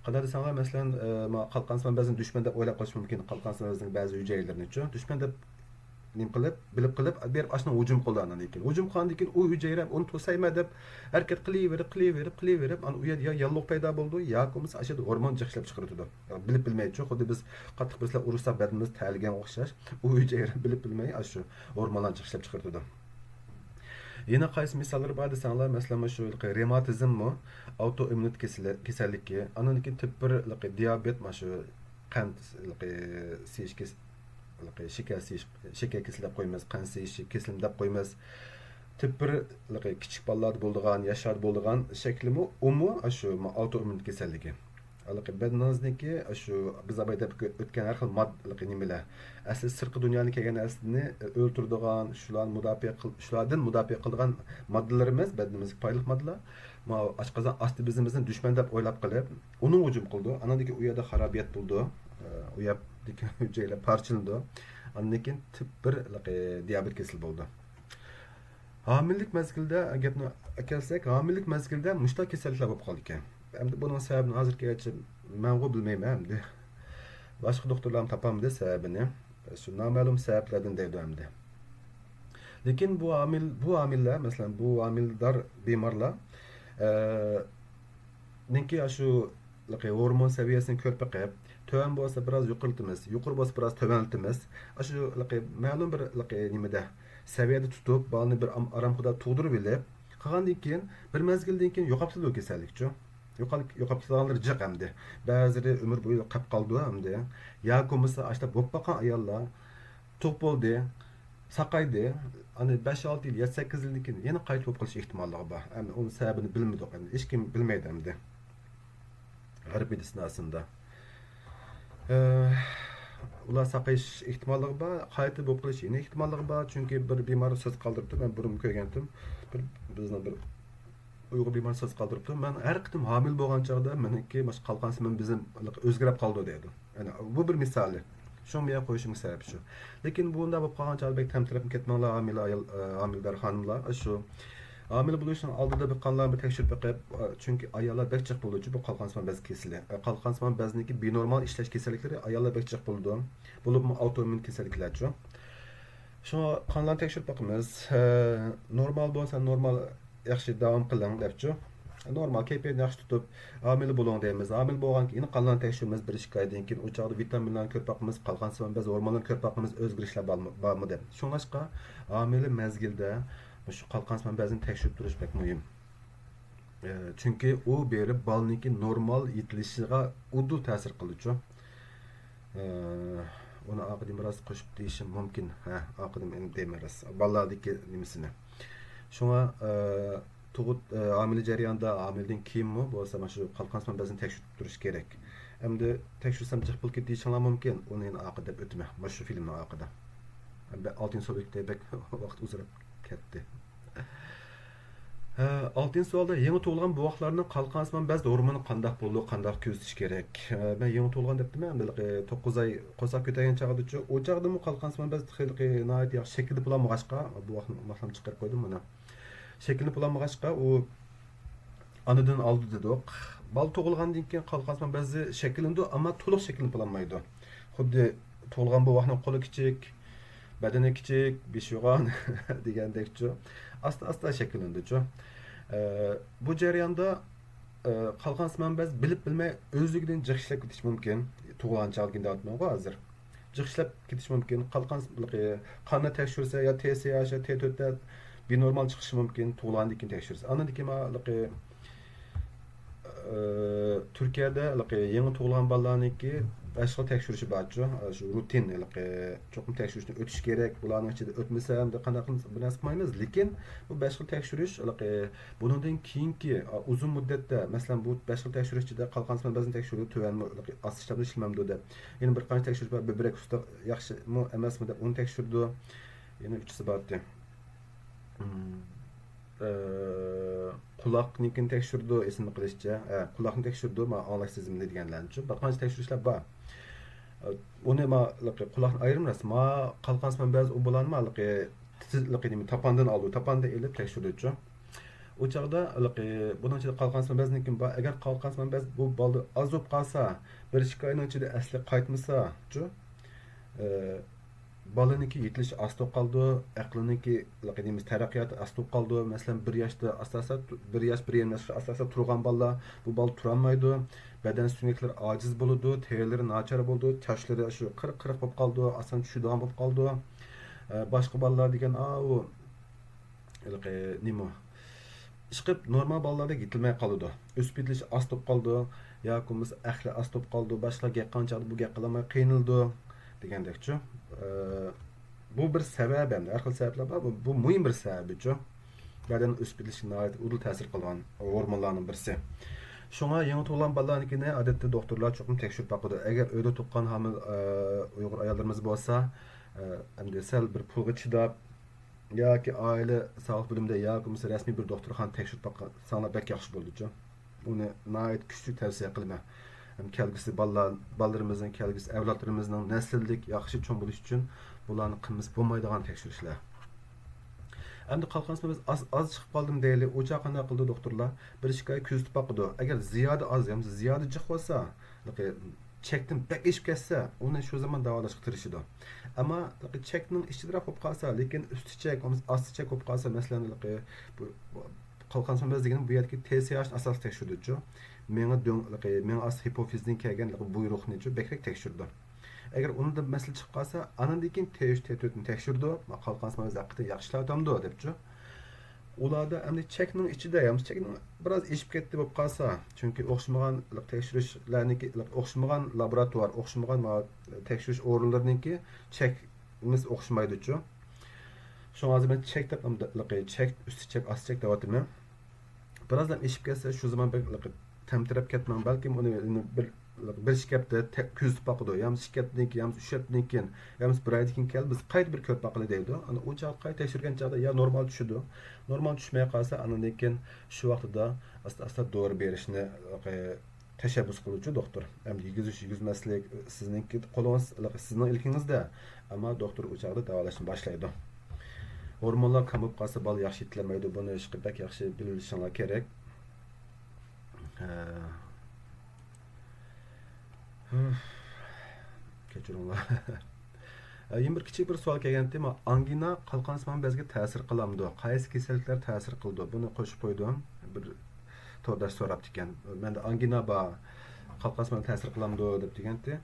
قانداق دېسەڭلار، مەسىلەن، ئە، ما، قالقانسىمان بەزىنى دۈشمەن دەپ ئويلاپ قېلىشى مۇمكىن. قالقانسىمان بەزىنىڭ بەزى ھۈجەيرىلىرىنىچۇ دۈشمەن دەپ نېمە قىلىپ، بىلىپ قىلىپ، بېرىپ ئاشۇنىڭغا ھۇجۇم قىلىدۇ. ئاندىن كېيىن ھۇجۇم قىلغاندىن كېيىن ئۇ ھۈجەيرە ئۇنى توسايمەن دەپ ھەرىكەت قىلىۋېرىپ، قىلىۋېرىپ، قىلىۋېرىپ، ئانا ئۇ يەردە يا ياللۇغ پەيدا بولىدۇ، ياكى بولمىسا ئاشۇ يەردە ھورمون جىق ئىشلەپ چىقىرىۋېتىدۇ. بىلىپ بىلمەيچۇ، خۇددى بىز قاتتىق بىرسىلەر ئۇرۇشساق بەدىنىمىز تەرلىگەنگە ئوخشاش، ئۇ ھۈجەيرە بىلىپ بىلمەي ئاشۇ ھورمونلارنى جىق ئىشلەپ چىقىرىۋېتىدۇ. يەنە قايسى مىساللىرى بار دېسەڭلار، مەسىلەن، مۇشۇ رېماتىزممۇ، ئاۋتوئىممۇنىتېت كېسىلى-، كېسەللىكى، ئاندىن كېيىن تىپ بىر دىيابېت، مانا شۇ قەنت سىيىش كېس-، شېكەر سىيىش، شېكەر كېسىلى دەپ قويىمىز، قەنت سىيىش كېسىلىمۇ دەپ قويىمىز. تىپ بىر كىچىك بالىلاردا بولىدىغان، ياشلاردا بولىدىغان شەكلىمۇ، ئۇمۇ ئاشۇ ئاۋتوئىممۇن كېسەللىكى. ھېلىقى بەدىنىڭىزنىڭكى ئاشۇ بىز ئاباي دەپ ئۆتكەن ھەر خىل ماد-، ھېلىقى نېمىلەر، ئەسلى سىرتقى دۇنيانى كەلگەن نەرسىنى ئۆلتۈرىدىغان، شۇلارنى مۇداپىئە قىل-، شۇلاردىن مۇداپىئە قىلىدىغان ماددىلىرىمىز، بەدىنىمىزگە پايدىلىق ماددىلار. ماۋۇ ئاشقازان ئاستى بېزىمىزنى دۈشمەن دەپ ئويلاپ قېلىپ، ئۇنىڭغا ھۇجۇم قىلىدۇ. ئاندىن كېيىن ئۇ يەردە خارابىيەت بولىدۇ. ئۇ يەردىكى ھۈجەيرىلەر پارچىلىنىدۇ. ئاندىن كېيىن تىپ بىر ھېلىقى دىيابېت كېسىلى بولىدۇ. ھامىلىلىك مەزگىلىدە گەپنى ئەكەلسەك، ھامىلىلىك مەزگىلىدە مۇشۇنداق كېسەللىكلەر بولۇپ قالىدىكەن. ئەمدى بۇنىڭ سەۋەبىنى ھازىرغىچە مەنغۇ بىلمەيمەن ئەمدى. باشقا دوختۇرلارمۇ تاپالمىدى سەۋەبىنى. شۇ نامەلۇم سەۋەبلەردىن دەيدۇ ئەمدى. لېكىن بۇ ھامىل-، بۇ ھامىلىلەر، مەسىلەن، بۇ ھامىلىدار بىمارلار، ئە، نىڭكى ئاشۇ ھورمون سەۋىيەسىنى كۆرۈپ بېقىپ، تۆۋەن بولسا بىراز يۇقىرىلىتىمىز، يۇقىرى بولسا بىراز تۆۋەنلىتىمىز. ئاشۇ مەلۇم بىر نېمىدە، سەۋىيەدە تۇتۇپ، بالىنى بىر ئام-، ئارامخۇدا تۇغدۇرۇۋېلىپ، قالغاندىن كېيىن، بىر مەزگىلدىن كېيىن يوقاپ كېتىدۇ كېسەللىكچۇ. يوقال-، يوقاپ كېتىدىغانلىرى جىق ئەمدى. بەزىلىرى ئۆمۈر بويى قاپ قالىدۇ ئەمدى. ياكى بولمىسا ئاشۇنداق بولۇپ باققان ئاياللار، تۇغۇپ بولدى، ساقايدى. ئەنە بەش ئالتە يىل، يەتتە سەككىز يىلدىن كېيىن يەنە قايتا بولۇپ قېلىش ئېھتىماللىقى بار. ئەمدى ئۇنىڭ سەۋەبىنى بىلمىدۇق. ئەمدى ھېچكىم بىلمەيدۇ ئەمدى. غەرب مېدىتسىناسىندا. ئە، ئۇلار ساقىيىش ئېھتىماللىقى بار، قايتا بولۇپ قېلىش يەنە ئېھتىماللىقى بار. چۈنكى بىر بىمار سۆز قالدۇرۇپتۇ، مەن بۇرۇن كۆرگەنتىم. بىر، بىزنىڭ بىر ئۇيغۇر بىمار سۆز قالدۇرۇپتۇ. مەن ھەر قېتىم ھامىلە بولغان چاغدا مېنىڭكى مۇشۇ قالقان سىمان بېزىم ئۆزگىرىپ قالىدۇ دەيدۇ. يەنى بۇ بىر مىسالى. شۇڭا بۇ يەرگە قويۇشۇمنىڭ سەۋەبى شۇ. لېكىن بۇنداق بولۇپ قالغان چاغدا بەك تەمتىرەپ كەتمەڭلار، ھامىلە ئايال، ئە، ھامىلىدار خانىملار. شۇ ھامىلە بولۇشنىڭ ئالدىدا بىر قانلارنى بىر تەكشۈرۈپ بېقىپ، ئە، چۈنكى ئاياللار بەك جىق بولىدۇ بۇ قالقان سىمان بەز كېسىلى. ئە، قالقان سىمان بەزنىڭكى بىنورمال ئىشلەش كېسەللىكلىرى ئاياللار بەك جىق بولىدۇ. بولۇپمۇ ئاۋتوئىممۇن كېسەللىكلەرچۇ. شۇڭا قانلارنى تەكشۈرۈپ باقىمىز. ئە، نورمال بولسا نورمال، ياخشى، داۋام قىلىڭ دەپچۇ. نورمال كەيپىياتنى ياخشى تۇتۇپ، ھامىلە بولۇڭ دەيمىز. ھامىلە بولغانكىن يەنە قانلارنى تەكشۈرىمىز بىر ئىككى ئايدىن كېيىن. ئۇ چاغدا ۋىتامىنلارنى كۆرۈپ باقىمىز، قالقان سىمان بەز ھورمونلىرىنى كۆرۈپ باقىمىز، ئۆزگىرىشلەر بارمۇ، بارمۇ دەپ. شۇڭلاشقا ھامىلە مەزگىلدە مۇشۇ قالقان سىمان بەزنى تەكشۈرۈپ تۇرۇش بەك مۇھىم. ئە، چۈنكى ئۇ بېرىپ بالىنىڭكى نورمال يېتىلىشىغا ئۇدۇل تەسىر قىلىدۇچۇ. ئە، ئۇنى ئارقىدىن بىراز قوشۇپ دېيىشىم مۇمكىن. ھە، ئارقىدىن ئېنىق دەيمەن راست. بالىلاردىكى نېمىسىنى. شۇڭا، ئە، تۇغۇت، ئە، ھامىلە جەريانىدا، ھامىلىدىن كېيىنمۇ بولسا مانا شۇ قالقان سىمان بەزنى تەكشۈرتۈپ تۇرۇش كېرەك. ئەمدى تەكشۈرسەم جىق بولۇپ كېتىپ دېيىشىڭلار مۇمكىن. ئۇنى يەنە ئارقىدا دەپ ئۆتىمەن. مانا شۇ فىلىمنىڭ ئارقىدا. بە-، ئالتىنچى سوئالدىكىدەك بەك ۋاقىت ئۇزىراپ كەتتى. ھە، ئالتىنچى سوئالدا يېڭى تۇغۇلغان بوۋاقلارنىڭ قالقانسىمان بەز ھورمونى قانداق بولىدۇ، قانداق كۆزىتىش كېرەك؟ ھە، مەن يېڭى تۇغۇلغان دەپتىمەن، ھېلىقى توققۇز ئاي قورساق كۆتەرگەن چاغدىچۇ، ئۇ چاغدىمۇ قالقانسىمان بەز تېخى ناھايىتى ياخشى شەكىلدە بولالمىغاچقا، بوۋاقنى ماخلام چىقىرىپ قويدۇم مانا. شەكلىنىپ بولالمىغاچقا، ئۇ ئانىدىن ئالدى دېدۇق. بالا تۇغۇلغاندىن كېيىن قالقانسىمان بەزى شەكىللىنىدۇ، ئەمما تولۇق شەكلىنىپ بولالمايدۇ. خۇددى تۇغۇلغان بوۋاقنىڭ قولى كىچىك، بەدىنى كىچىك، بېشى يوغان دېگەندەكچۇ. ئاستا-ئاستا شەكىللىنىدۇچۇ. ئە، بۇ جەرياندا، ئە، قالقانسىمان بەز بىلىپ بىلمەي ئۆزلۈكىدىن جىق ئىشلەپ كېتىشى مۇمكىن. تۇغۇلغان چاغدىكىنى دەۋاتىمەنغۇ ھازىر. جىق ئىشلەپ كېتىشى مۇمكىن. قالقان قاننى تەكشۈرسە يا تى ئېس ئېيتش، تى تۆتتە بىنورمال چىقىشى مۇمكىن، تۇغۇلغاندىن كېيىن تەكشۈرسە. ئاندىن كېيىن ھېلىقى، ئى، تۈركىيەدە ھېلىقى يېڭى تۇغۇلغان بالىلارنىڭكى بەش خىل تەكشۈرۈشى بارچۇ. شۇ روتىن ھېلىقى چوقۇم تەكشۈرۈشتىن ئۆتۈش كېرەك. بۇلارنىڭ ئىچىدە ئۆتمىسە ئەمدى قانداق قىلىمىز، بىر نەرسە قىلمايمىز. لېكىن بۇ بەش خىل تەكشۈرۈش ھېلىقى بۇنىڭدىن كېيىنكى، ئۇزۇن مۇددەتتە، مەسىلەن، بۇ بەش خىل تەكشۈرۈش ئىچىدە قالقانسىمان بەزنى تەكشۈرىدۇ، تۆۋەنمۇ، ھېلىقى ئاستا ئىشلەمدۇ، ئىشلىمەمدۇ دەپ. يەنە بىر قانچە تەكشۈرۈش بار، بۆبرەك ئۈستى ياخشىمۇ، ئەمەسمۇ دەپ ئۇنى تەكشۈرىدۇ. يەنە ئۈچىسى بارتى. ئى، قۇلاقنىڭكىنى تەكشۈرىدۇ، ئېسىمدە قېلىشىچە. ھە، قۇلاقنى تەكشۈرىدۇ، ما ئاڭلاش سېزىمىنى دېگەنلەرنىچۇ. بىر قانچە تەكشۈرۈشلەر بار. ئى، ئۇنى ما، ھېلىقى قۇلاقنى ئايرىم راست. ما قالقانسىمان بەز ئۇ بولانما، ھېلىقى تىز-، ھېلىقى نېمە، تاپاندىن ئالىدۇ، تاپاندىن ئېلىپ تەكشۈرىدۇچۇ. ئۇ چاغدا ھېلىقى بۇنىڭ ئىچىدە قالقانسىمان بەزنىڭكى بار. ئەگەر قالقانسىمان بەز بۇ بالىدا ئاز بولۇپ قالسا، بىر ئىككى ئاينىڭ ئىچىدە ئەسلىگە قايتمىساچۇ، ئى، بالىنىڭكى يېتىلىشى ئاستا بولۇپ قالىدۇ، ئەقلىنىڭكى، نېمىسى، تەرەققىياتى ئاستا بولۇپ قالىدۇ. مەسىلەن، بىر ياشتا ئاستا-ئاستا، بىر ياش، بىر يېرىم ياشقا ئاستا-ئاستا تۇرغان بالىلار، بۇ بالا تۇرالمايدۇ. بەدەن سۆڭەكلىرى ئاجىز بولىدۇ، تېرىلىرى ناچار بولىدۇ، چاچلىرى شۇ قىرىق-قىرىق بولۇپ قالىدۇ، ئاسان چۈشىدىغان بولۇپ قالىدۇ. ئە، باشقا بالىلار دېگەن، ئاۋۇ، ھېلىقى نېمە، ئىشقىلىپ نورمال بالىلاردەك يېتىلمەي قالىدۇ. ئۆسۈپ يېتىلىشى ئاستا بولۇپ قالىدۇ، ياكى بولمىسا ئەقلى ئاستا بولۇپ قالىدۇ، باشقىلار گەپ قىلغان چاغدا بۇ گەپ قىلالماي قىينىلىدۇ دېگەندەكچۇ. ئە، بۇ بىر سەۋەب ئەمدى، ھەر خىل سەۋەبلەر بار. بۇ، بۇ مۇھىم بىر سەۋەبىچۇ. بەدەن ئۆسۈپ يېتىلىشىگە ناھايىتى ئۇدۇل تەسىر قىلغان ھورمونلارنىڭ بىرسى. شۇڭا يېڭى تۇغۇلغان بالىلارنىڭكىنى ئادەتتە دوختۇرلار چوقۇم تەكشۈرۈپ باقىدۇ. ئەگەر ئۆيدە تۇغقان ھامىلە، ئە، ئۇيغۇر ئاياللىرىمىز بولسا، ئە، ئەمدى سەل بىر پۇلغا چىداپ، ياكى ئائىلە ساغلىق بۆلۈمىدە ياكى بولمىسا رەسمىي بىر دوختۇرخانىدا تەكشۈرتۈپ باقساڭلار بەك ياخشى بولىدۇچۇ. ئۇنى ناھايىتى كۈچلۈك تەۋسىيە قىلىمەن. ھەم كەلگۈسى بالىلار، بالىلىرىمىزنىڭ، كەلگۈسى ئەۋلادلىرىمىزنىڭ نەسىللىك ياخشى چوڭ بولۇشى ئۈچۈن بۇلارنى قىلمىسا بولمايدىغان تەكشۈرۈشلەر. ئەمدى قالقانسىمان بەز ئاز، ئاز چىقىپ قالدىمۇ دەيلى، ئۇ چاغ قانداق قىلىدۇ دوختۇرلار؟ بىر ئىككى ئاي كۆزىتىپ باقىدۇ. ئەگەر زىيادە ئاز يا بولمىسا زىيادە جىق بولسا، چەكتىن بەك ئېشىپ كەتسە، ئۇنى شۇ زامان داۋالاشقا تىرىشىدۇ. ئەمما چەكنىڭ ئىچىدىراق بولۇپ قالسا، لېكىن ئۈستى چەك، ئاستى چەك بولۇپ قالسا، مەسىلەن، بۇ، بۇ قالقانسىمان بەز دېگىنىم بۇ يەردىكى تى ئېس ئېيتشنى ئاساسلىق تەكشۈرىدۇچۇ. مېڭە دۆڭ-، مېڭە ئاستى ھىپوفىزدىن كەلگەن بۇيرۇقنىچۇ بەكرەك تەكشۈرىدۇ. ئەگەر ئۇندا مەسىلە چىقىپ قالسا، ئانىڭدىن كېيىن تى ئۈچ، تى تۆتنى تەكشۈرىدۇ. قالقانسىمان بەز ھەقىقەتەن ياخشى ئىشلەۋاتامدۇ دەپچۇ. ئۇلاردا ئەمدى چەكنىڭ ئىچىدە، يا چەكنىڭ بىراز ئېشىپ كەتتى بولۇپ قالسا، چۈنكى ئوخشىمىغان تەكشۈرۈشلەرنىڭكى، ئوخشىمىغان لابوراتوار، ئوخشىمىغان تەكشۈرۈش ئورۇنلىرىنىڭكى چەكىمىز ئوخشىمايدۇچۇ. شۇڭا ھازىر مەن چەك دەپ، چەك، ئۈستى چەك، ئاستى چەك دەۋاتىمەن. بىرازدىن ئېشىپ كەتسە، شۇ زامان بەك تەمتىرەپ كەتمەڭ. بەلكىم ئۇنى بىر، بىر ئىككى ھەپتە تە-، كۆزىتىپ باقىدۇ. يا بولمىسا ئىككى ھەپتىدىن كېيىن، يا بولمىسا ئۈچ ھەپتىدىن كېيىن، يا بولمىسا بىر ئايدىن كېيىن كەل، بىز قايتا بىر كۆرۈپ باقىلى دەيدۇ. ئانا ئۇ چاغدا قايتا تەكشۈرگەن چاغدا يا نورمال چۈشىدۇ. نورمال چۈشمەي قالسا، ئاندىن كېيىن شۇ ۋاقتىدا ئاستا-ئاستا دورا بېرىشنى، تەشەببۇس قىلغۇچى دوختۇر. ئەمدى يېگۈزۈش، يېگۈزمەسلىك سىزنىڭكى قولىڭىز، سىزنىڭ ئىلكىڭىزدە. ئەمما دوختۇر ئۇ چاغدا داۋالاشنى باشلايدۇ. ھورمونلار كام بولۇپ قالسا، بالا ياخشى يېتىلەلمەيدۇ. بۇنى ئىشقا بەك ياخشى بىلىۋېلىشىڭلار كېرەك. ھە. كەچۈرۈڭلار. يەنە بىر كىچىك بىر سوئال كەلگەنتى. ئانگىنا قالقانسىمان بەزگە تەسىر قىلامدۇ؟ قايسى كېسەللىكلەر تەسىر قىلىدۇ؟ بۇنى قوشۇپ قويدۇم. بىر تورداش سوراپتىكەن. مەندە ئانگىنا بار، قالقانسىمان تەسىر قىلامدۇ دەپ دېگەنتى.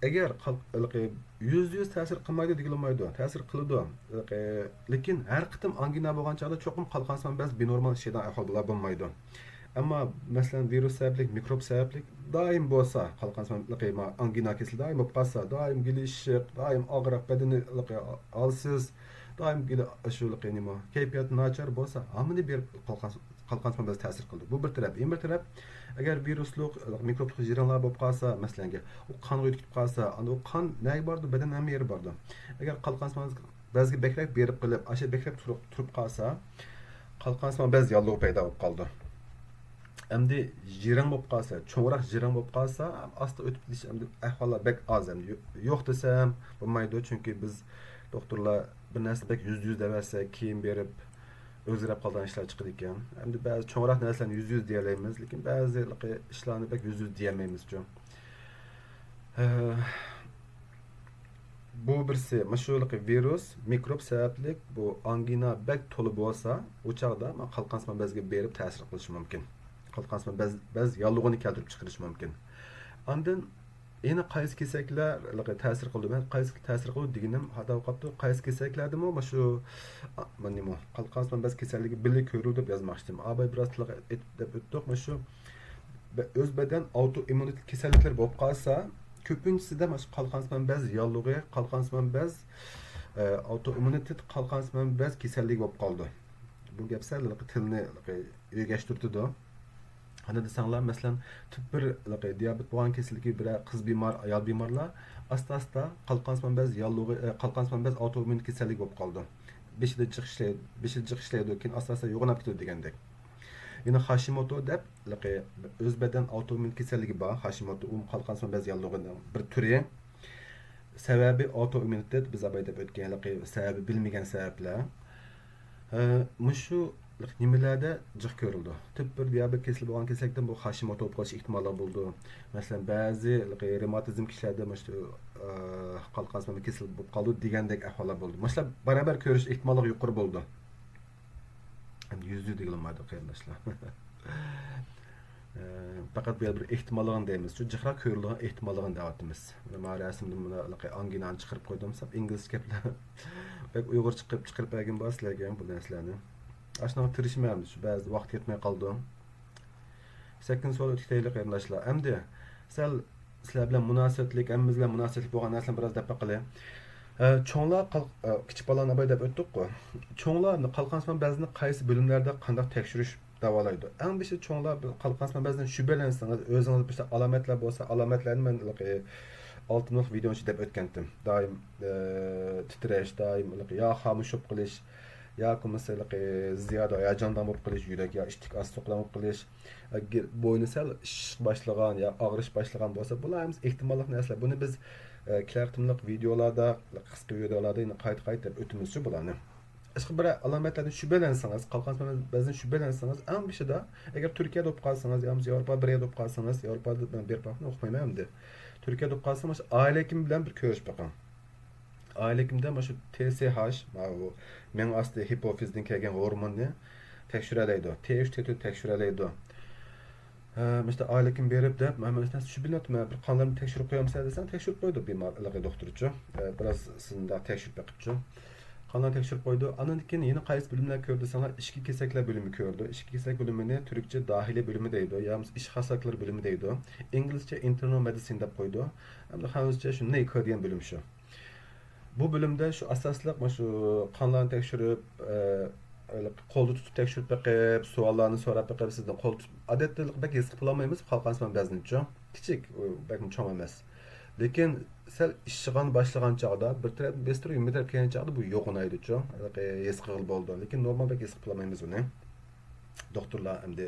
ئەگەر قال-، ھېلىقى يۈزدە يۈز تەسىر قىلمايدۇ دېگىلى بولمايدۇ. تەسىر قىلىدۇ. ھېلىقى، لېكىن ھەر قېتىم ئانگىنا بولغان چاغدا چوقۇم قالقانسىمان بەز بىنورمال ئىشلەيدىغان ئەھۋاللار بولمايدۇ. ئەمما، مەسىلەن، ۋىرۇس سەۋەبلىك، مىكروب سەۋەبلىك دائىم بولسا، قالقانسىمان ئانگىنا كېسىلى دائىم بولۇپ قالسا، دائىم گېلى ئىششىق، دائىم ئاغرىق، بەدىنى ھېلىقى ھالسىز، دائىم گېلى شۇ ھېلىقى نېمە، كەيپىياتى ناچار بولسا، ھامىنى بېرىپ قالقان-، قالقانسىمان بەز تەسىر قىلىدۇ. بۇ بىر تەرەپ. يەنە بىر تەرەپ، ئەگەر ۋىرۇسلۇق، مىكروبلۇق جەريانلار بولۇپ قالسا، مەسىلەن، ئۇ قانغا ئۆتۈپ كېتىپ قالسا، ئاندىن ئۇ قان نەگە بارىدۇ؟ بەدەن ھەممە يېرى بارىدۇ. ئەگەر قالقانسىمان بەزگە بەكرەك بېرىپ قېلىپ، ئاشۇ بەكرەك تۇرۇپ، تۇرۇپ قالسا، قالقانسىمان بەز ياللۇغى پەيدا بولۇپ قالىدۇ. ئەمدى جىرەڭ بولۇپ قالسا، چوڭراق جىرەڭ بولۇپ قالسا، ئاستا ئۆتۈپ كېتىش ئەمدى ئەھۋاللار بەك ئاز. ئەمدى يو-، يوق دېسەم بولمايدۇ، چۈنكى بىز دوختۇرلار بىر نەرسە بەك يۈزدە يۈز دەۋەرسە، كېيىن بېرىپ ئۆزگىرىپ قالىدىغان ئىشلار چىقىدىكەن. ئەمدى بەزى چوڭراق نەرسىلەرنى يۈزدە يۈز دېيەلەيمىز، لېكىن بەزى ئىشلارنى بەك يۈزدە يۈز دېيەلمەيمىزچۇ. ئە، بۇ بىرسى، مۇشۇ ۋىرۇس، مىكروب سەۋەبلىك بۇ ئانگىنا بەك تولا بولسا، ئۇ چاغدا مانا قالقانسىمان بەزگە بېرىپ تەسىر قىلىشى مۇمكىن. قالقانسىمان بەز، بەز ياللۇغىنى كەلتۈرۈپ چىقىرىشى مۇمكىن. ئاندىن يەنە قايسى كېسەكلەر تەسىر قىلىدۇ؟ مەن قايسى تەسىر قىلىدۇ دېگىنىم خاتا بولۇپ قاپتۇ. قايسى كېسەكلەردىمۇ مانا شۇ، ئا، نېمە، قالقانسىمان بەز كېسەللىكى بىللە كۆرۈلىدۇ دەپ يازماقچىدىم. ئاباي بىراز تىلغا ئېيتىپ دەپ ئۆتتۇق. مانا شۇ بە-، ئۆز بەدەن ئاۋتو ئىممۇنىتېت كېسەللىكلىرى بولۇپ قالسا، كۆپىنچىسىدە مانا شۇ قالقانسىمان بەز ياللۇغى، قالقانسىمان بەز، ئە، ئاۋتو ئىممۇنىتېت قالقانسىمان بەز كېسەللىكى بولۇپ قالىدۇ. بۇ گەپ سەل تىلنى ئۆگەشتۈرتىدۇ. قانداق دېسەڭلار، مەسىلەن، تىپ بىر دىيابېت بولغان كېسەللىكى بىرەر قىز بىمار، ئايال بىمارلار ئاستا-ئاستا قالقانسىمان بەز ياللۇغى، ئە، قالقانسىمان بەز ئاۋتوئىممۇن كېسەللىكى بولۇپ قالىدۇ. بېشىدا جىق ئىشلەيدۇ، بېشىدا جىق ئىشلەيدۇ، كېيىن ئاستا-ئاستا يوغىناپ كېتىدۇ دېگەندەك. يەنە خاشىموتو دەپ، ھېلىقى ئۆز بەدەن ئاۋتوئىممۇن كېسەللىكى بار. خاشىموتو ئۇمۇ قالقانسىمان بەز ياللۇغىنىڭ بىر تۈرى. سەۋەبى ئاۋتوئىممۇنىتېت، بىز ئاباي دەپ ئۆتكەن ھېلىقى سەۋەبى بىلمىگەن سەۋەبلەر. ئە، مۇشۇ نېمىلەردە جىق كۆرۈلىدۇ. تىپ بىر دىيابېت كېسىلى بولغان كېسەكتىن بۇ خاشىموتو بولۇپ قېلىش ئېھتىماللىقى بولىدۇ. مەسىلەن، بەزى رېماتىزم كىشىلەردە مۇشۇ، ئە، قالقانسىمان كېسىلى بولۇپ قالىدۇ دېگەندەك ئەھۋاللار بولىدۇ. مۇشۇلار باراۋەر كۆرۈش ئېھتىماللىقى يۇقىرى بولىدۇ. ئەمدى يۈز يۈز دېگىلى بولمايدۇ، قېرىنداشلار. ئە، پەقەت بۇ يەردە بىر ئېھتىماللىقىنى دەيمىز. شۇ جىقراق كۆرۈلىدىغان ئېھتىماللىقىنى دەۋاتىمىز. مانا رەسىمدىن مانا ئانگىنانى چىقىرىپ قويدۇم. سەپ ئىنگلىزچە گەپلەر. بەك ئۇيغۇرچە قىلىپ چىقىرىپ بەرگىم بار سىلەرگە بۇ نەرسىلەرنى. ئاشۇنىڭغا تىرىشىمەن، شۇ بەزىدە ۋاقىت يەتمەي قالىدۇ. سەككىزىنچى سوئال ئۆتۈپ كېتەيلى، قېرىنداشلار. ئەمدى سەل سىلەر بىلەن مۇناسىۋەتلىك، ھەممىمىز بىلەن مۇناسىۋەتلىك بولغان نەرسىلەرنى بىراز دەپ باقىلى. ئە، چوڭلار قال-، ئە، كىچىك بالىلارنى ئاباي دەپ ئۆتتۇققۇ. چوڭلار قالقانسىمان بەزنى قايسى بۆلۈملەردە قانداق تەكشۈرۈش داۋالايدۇ؟ ئەڭ بېشى چوڭلار قالقانسىمان بەزدىن شۈبھىلەنسىڭىز، ئۆزىڭىز بىر ئالامەتلەر بولسا، ئالامەتلەرنى مەن ھېلىقى ئالتە نۇقتا ۋىدېونىڭ ئىچىدە دەپ ئۆتكەنتىم. دائىم، ئە، تىترەش، دائىم ھېلىقى يا خامۇش بولۇپ قېلىش، ياكى بولمىسا ھېلىقى زىيادە ھاياجاندان بولۇپ قېلىش، يۈرەك يا ئىچتىك ئاز سوقىدان بولۇپ قېلىش، بوينى سەل شىشىش باشلىغان يا ئاغرىش باشلىغان بولسا، بۇلار ھەممىسى ئېھتىماللىق نەرسىلەر. بۇنى بىز، ئە، كېلەر قېتىملىق ۋىدېئولاردا، قىسقا ۋىدېئولاردا يەنە قايتا قايتا دەپ ئۆتىمىزچۇ بۇلارنى. ئىشقىلىپ بىرەر ئالامەتلەردىن شۈبھىلەنسىڭىز، قالقانسىمان بەزدىن شۈبھىلەنسىڭىز، ئەڭ بېشىدا، ئەگەر تۈركىيەدە بولۇپ قالسىڭىز، يا بولمىسا ياۋروپا بىر يەردە بولۇپ قالسىڭىز، ياۋروپادا مەن بېرىپ باقمىدىم، ئوقۇمايمەن ئەمدى. تۈركىيەدە بولۇپ قالسىڭىز، ئائىلە ھېكىمى بىلەن بىر كۆرۈشۈپ بېقىڭ. ئائىلە ھېكىمىدە مانا شۇ تې سې ھاش، ماۋۇ مېڭە ئاستى ھىپوفىزدىن كەلگەن ھورموننى تەكشۈرەلەيدۇ. تې ئۈچ، تې تۆت تەكشۈرەلەيدۇ. ھە، مۇشۇنداق ئائىلە ھېكىمى بېرىپ دەپ، مەن، مەن شۇ بىلىنىۋاتىمەن، بىر قانلىرىمنى تەكشۈرۈپ قويامسەن دېسەڭ، تەكشۈرۈپ قويىدۇ بىمار، ھېلىقى دوختۇرچۇ. ھە، بىراز سىنداق تەكشۈرۈپ بېقىپچۇ. قانلارنى تەكشۈرۈپ قويىدۇ. ئاندىن كېيىن يەنە قايسى بۆلۈملەر كۆرىدۇ دېسەڭلار، ئىچكى كېسەكلەر بۆلۈمى كۆرىدۇ. ئىچكى كېسەك بۆلۈمىنى تۈركچە داھىلىي بۆلۈمى دەيدۇ، يا بولمىسا ئىچ خاسلىقلىرى بۆلۈمى دەيدۇ. ئىنگلىزچە ئىنتېرنال مېدىسىن دەپ قويىدۇ. ئەمدى خەنزۇچە شۇ نېيكو دېگەن بۆلۈم شۇ. بۇ بۆلۈمدە شۇ ئاساسلىق مۇشۇ قانلارنى تەكشۈرۈپ، ئە، قولدا تۇتۇپ تەكشۈرۈپ بېقىپ، سوئاللارنى سوراپ بېقىپ، سىزدىن قول تۇتۇپ، ئادەتتە بەك ھېس قىلالمايمىز، قالقانسىمان بەزنىچۇ. كىچىك، ئۇ بەكمۇ چوڭ ئەمەس. لېكىن سەل ئىششىغان باشلىغان چاغدا، بىر تەرەپنى بېسىتىپ، يېنى تەرەپكە كەلگەن چاغدا بۇ يوغىنايدۇچۇ. ھېلىقى ھېس قىلغىلى بولىدۇ. لېكىن نورمال بەك ھېس قىلالمايمىز ئۇنى. دوختۇرلار ئەمدى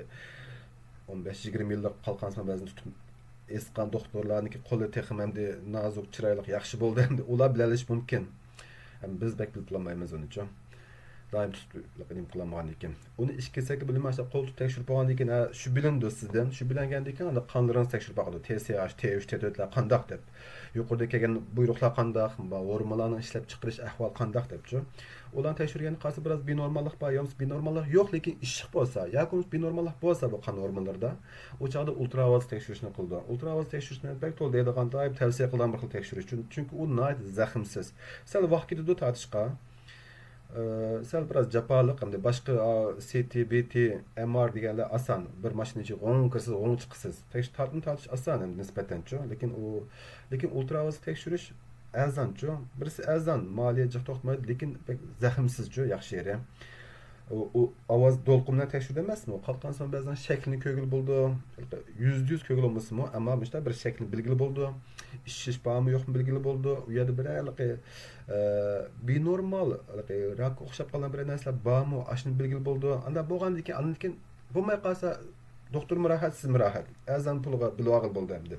ئون بەش يىگىرمە يىللىق قالقانسىمان بەزنى تۇتۇپ ھېس قىلغان دوختۇرلارنىڭكى قولى تېخىمۇ ئەمدى نازۇك، چىرايلىق، ياخشى بولدى. ئەمدى ئۇلار بىلەلىشى مۇمكىن. ئەمدى بىز بەك بىلىپ بولالمايمىز ئۇنىچۇ. دائىم تۇتۇپ نېمە قىلالمىغاندىن كېيىن. ئۇنى ئىككى سەككە بۆلۈمى ئاشۇ قول تۇتۇپ تەكشۈرۈپ بولغاندىن كېيىن، ھە، شۇ بىلىنىدۇ سىزدىن. شۇ بىلىنگەندىن كېيىن ئاندىن قانلىرىڭىز تەكشۈرۈپ باقىدۇ. تى سى ئاچ، تى ئۈچ، تى تۆتلەر قانداق دەپ. يۇقىرىدا كەلگەن بۇيرۇقلار قانداق، ھورمونلارنىڭ ئىشلەپ چىقىرىش ئەھۋالى قانداق دەپچۇ. ئۇلارنى تەكشۈرگەندە قارىسا بىراز بىنورماللىق بار، يا بولمىسا بىنورماللىق يوق، لېكىن ئىششىق بولسا، ياكى بولمىسا بىنورماللىق بولسا بۇ قان ھورمونلىرىدا، ئۇ چاغدا ئۇلترا ئاۋاز تەكشۈرۈشنى قىلىدۇ. ئۇلترا ئاۋاز تەكشۈرۈشنى بەك تولا دەيدىغان، دائىم تەۋسىيە قىلىدىغان بىر خىل تەكشۈرۈش. چۈن-، چۈنكى ئۇ ناھايىتى زەخىمسىز. سەل ۋاقىت كېتىدۇ تارتىشقا. ئى، سەل بىراز جاپالىق، ئەمدى باشقا، ئا، سى تى، بى تى، ئەم ئار دېگەنلەر ئاسان. بىر ماشىنا ئىچىگە غوڭ كىرىسىز، غوڭ چىقىسىز. تەكشۈرۈپ تارتىنىپ تارتىش ئاسان ئەمدى نىسبەتەنچۇ. لېكىن ئۇ، لېكىن ئۇلترا ئاۋاز تەكشۈرۈش ئەرزانچۇ. بىرسى ئەرزان، مالىيە جىق توختىمايدۇ، لېكىن بەك زەخىمسىزچۇ، ياخشى يېرى. ئۇ، ئۇ ئاۋاز دولقۇنلار تەكشۈرىدۇ ئەمەسمۇ؟ قالقانسىمان بەزەن شەكلىنى كۆرگىلى بولىدۇ. يۈزدە يۈز كۆرگىلى بولمىسىمۇ، ئەمما مۇشۇنداق بىر شەكلىنى بىلگىلى بولىدۇ. ئىششىش بارمۇ يوقمۇ بىلگىلى بولىدۇ. ئۇ يەردە بىر ھېلىقى، ئە، بىنورمال، ھېلىقى راكقا ئوخشاپ قالغان بىر نەرسىلەر بارمۇ؟ ئاشۇنى بىلگىلى بولىدۇ. ئانداق بولغاندىن كېيىن، ئاندىن كېيىن بولماي قالسا، دوختۇرمۇ راھەت، سىزمۇ راھەت. ئەرزان پۇلغا بىلىۋالغىلى بولىدۇ ئەمدى.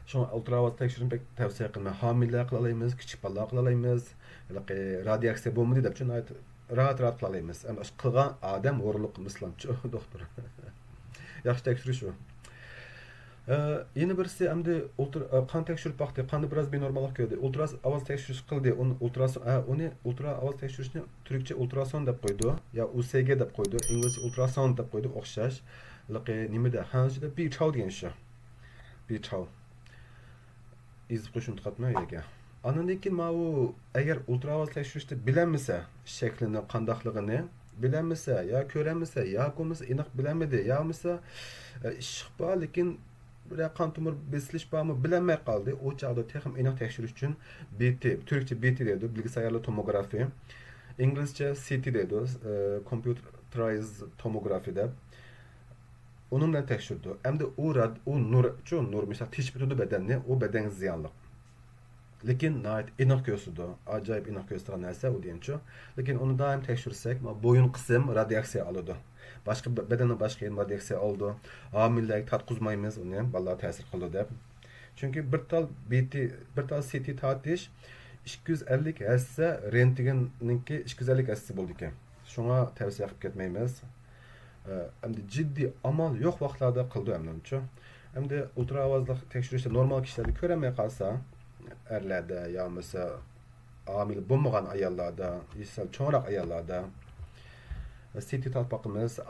شۇڭا ئۇلترا ئاۋاز تەكشۈرۈشنى بەك تەۋسىيە قىلىمەن. ھامىلىلەر قىلالايمىز، كىچىك بالىلار قىلالايمىز. ھېلىقى رادىياكسىيە بولمىدى دەپ، شۇ ناھايىتى راھەت، راھەت قىلالايمىز. ئەمما ئىش قىلغان ئادەم ھۇرۇنلۇق قىلمىسىلامچۇ، دوختۇر. ياخشى تەكشۈرۈش ئۇ. ئە، يەنە بىرسى ئەمدى ئۇلترا، ئە، قان تەكشۈرۈپ باقتى. قاندا بىراز بىنورماللىق كۆردى. ئۇلترا ئاۋاز تەكشۈرۈش قىلدى. ئۇنى ئۇلتراسون، ئە، ئۇنى ئۇلترا ئاۋاز تەكشۈرۈشنى تۈركچە ئۇلتراسون دەپ قويىدۇ. يا ئۇ سى گې دەپ قويىدۇ. ئىنگلىزچە ئۇلتراساوند دەپ قويىدۇ. ئوخشاش. ھېلىقى نېمىدە؟ خەنزۇچىدا بى چاۋ دېگەن شۇ. بى چاۋ. يېزىپ قويۇشنى ئۇنتۇپ قاپتىمەن ئۆيگە. ئاندىن كېيىن ماۋۇ ئەگەر ئۇلترا ئاۋاز تەكشۈرۈشتە بىلەلمىسە، شەكلىنىڭ قانداقلىقىنى بىلەلمىسە، يا كۆرەلمىسە، يا بولمىسا ئېنىق بىلەلمىدى، يا بولمىسا، ئە، ئىششىق بار، لېكىن بىرەر قان تومۇر بېسىلىش بارمۇ بىلەلمەي قالدى. ئۇ چاغدا تېخىمۇ ئېنىق تەكشۈرۈش ئۈچۈن بى تى، تۈركچە بى تى دەيدۇ، بىلگە سايارلىق توموگرافى، ئىنگلىزچە سى تى دەيدۇ، ئە، كومپيۇتېرايز توموگرافى دەپ. ئۇنىڭ بىلەن تەكشۈردى. ئەمدى ئۇ راد-، ئۇ نۇرچۇ، نۇر مىسال تېشىپ ئۆتىدۇ بەدەننى، ئۇ بەدەنگە زىيانلىق. لېكىن ناھايىتى ئېنىق كۆرسىتىدۇ. ئاجايىپ ئېنىق كۆرسىتىدىغان نەرسە ئۇ دېگەنچۇ. لېكىن ئۇنى دائىم تەكشۈرسەك، ما بويۇن قىسىم رادىياكسىيە ئالىدۇ. باشقا بە-، بەدەننىڭ باشقا يېرى رادىياكسىيە ئالىدۇ. ھامىلىلەرگە تارتقۇزمايمىز ئۇنى، بالىلارغا تەسىر قىلىدۇ دەپ. چۈنكى بىر تال بى تى، بىر تال سى تى تارتىش ئىككى يۈز ئەللىك ھەسسە، رېنتگېننىڭكى ئىككى يۈز ئەللىك ھەسسە بولىدىكەن. شۇڭا تەۋسىيە قىلىپ كەتمەيمىز. ئە، ئەمدى جىددىي ئامال يوق ۋاقىتلاردا قىلىدۇ ئەمدىچۇ. ئەمدى ئۇلترا ئاۋازلىق تەكشۈرۈشتە نورمال كىشىلەردە كۆرەلمەي قالسا، ئەرلەردە يا بولمىسا ھامىلە بولمىغان ئاياللاردا، يا سەل چوڭراق ئاياللاردا، سى تى تارتىپ باقىمىز.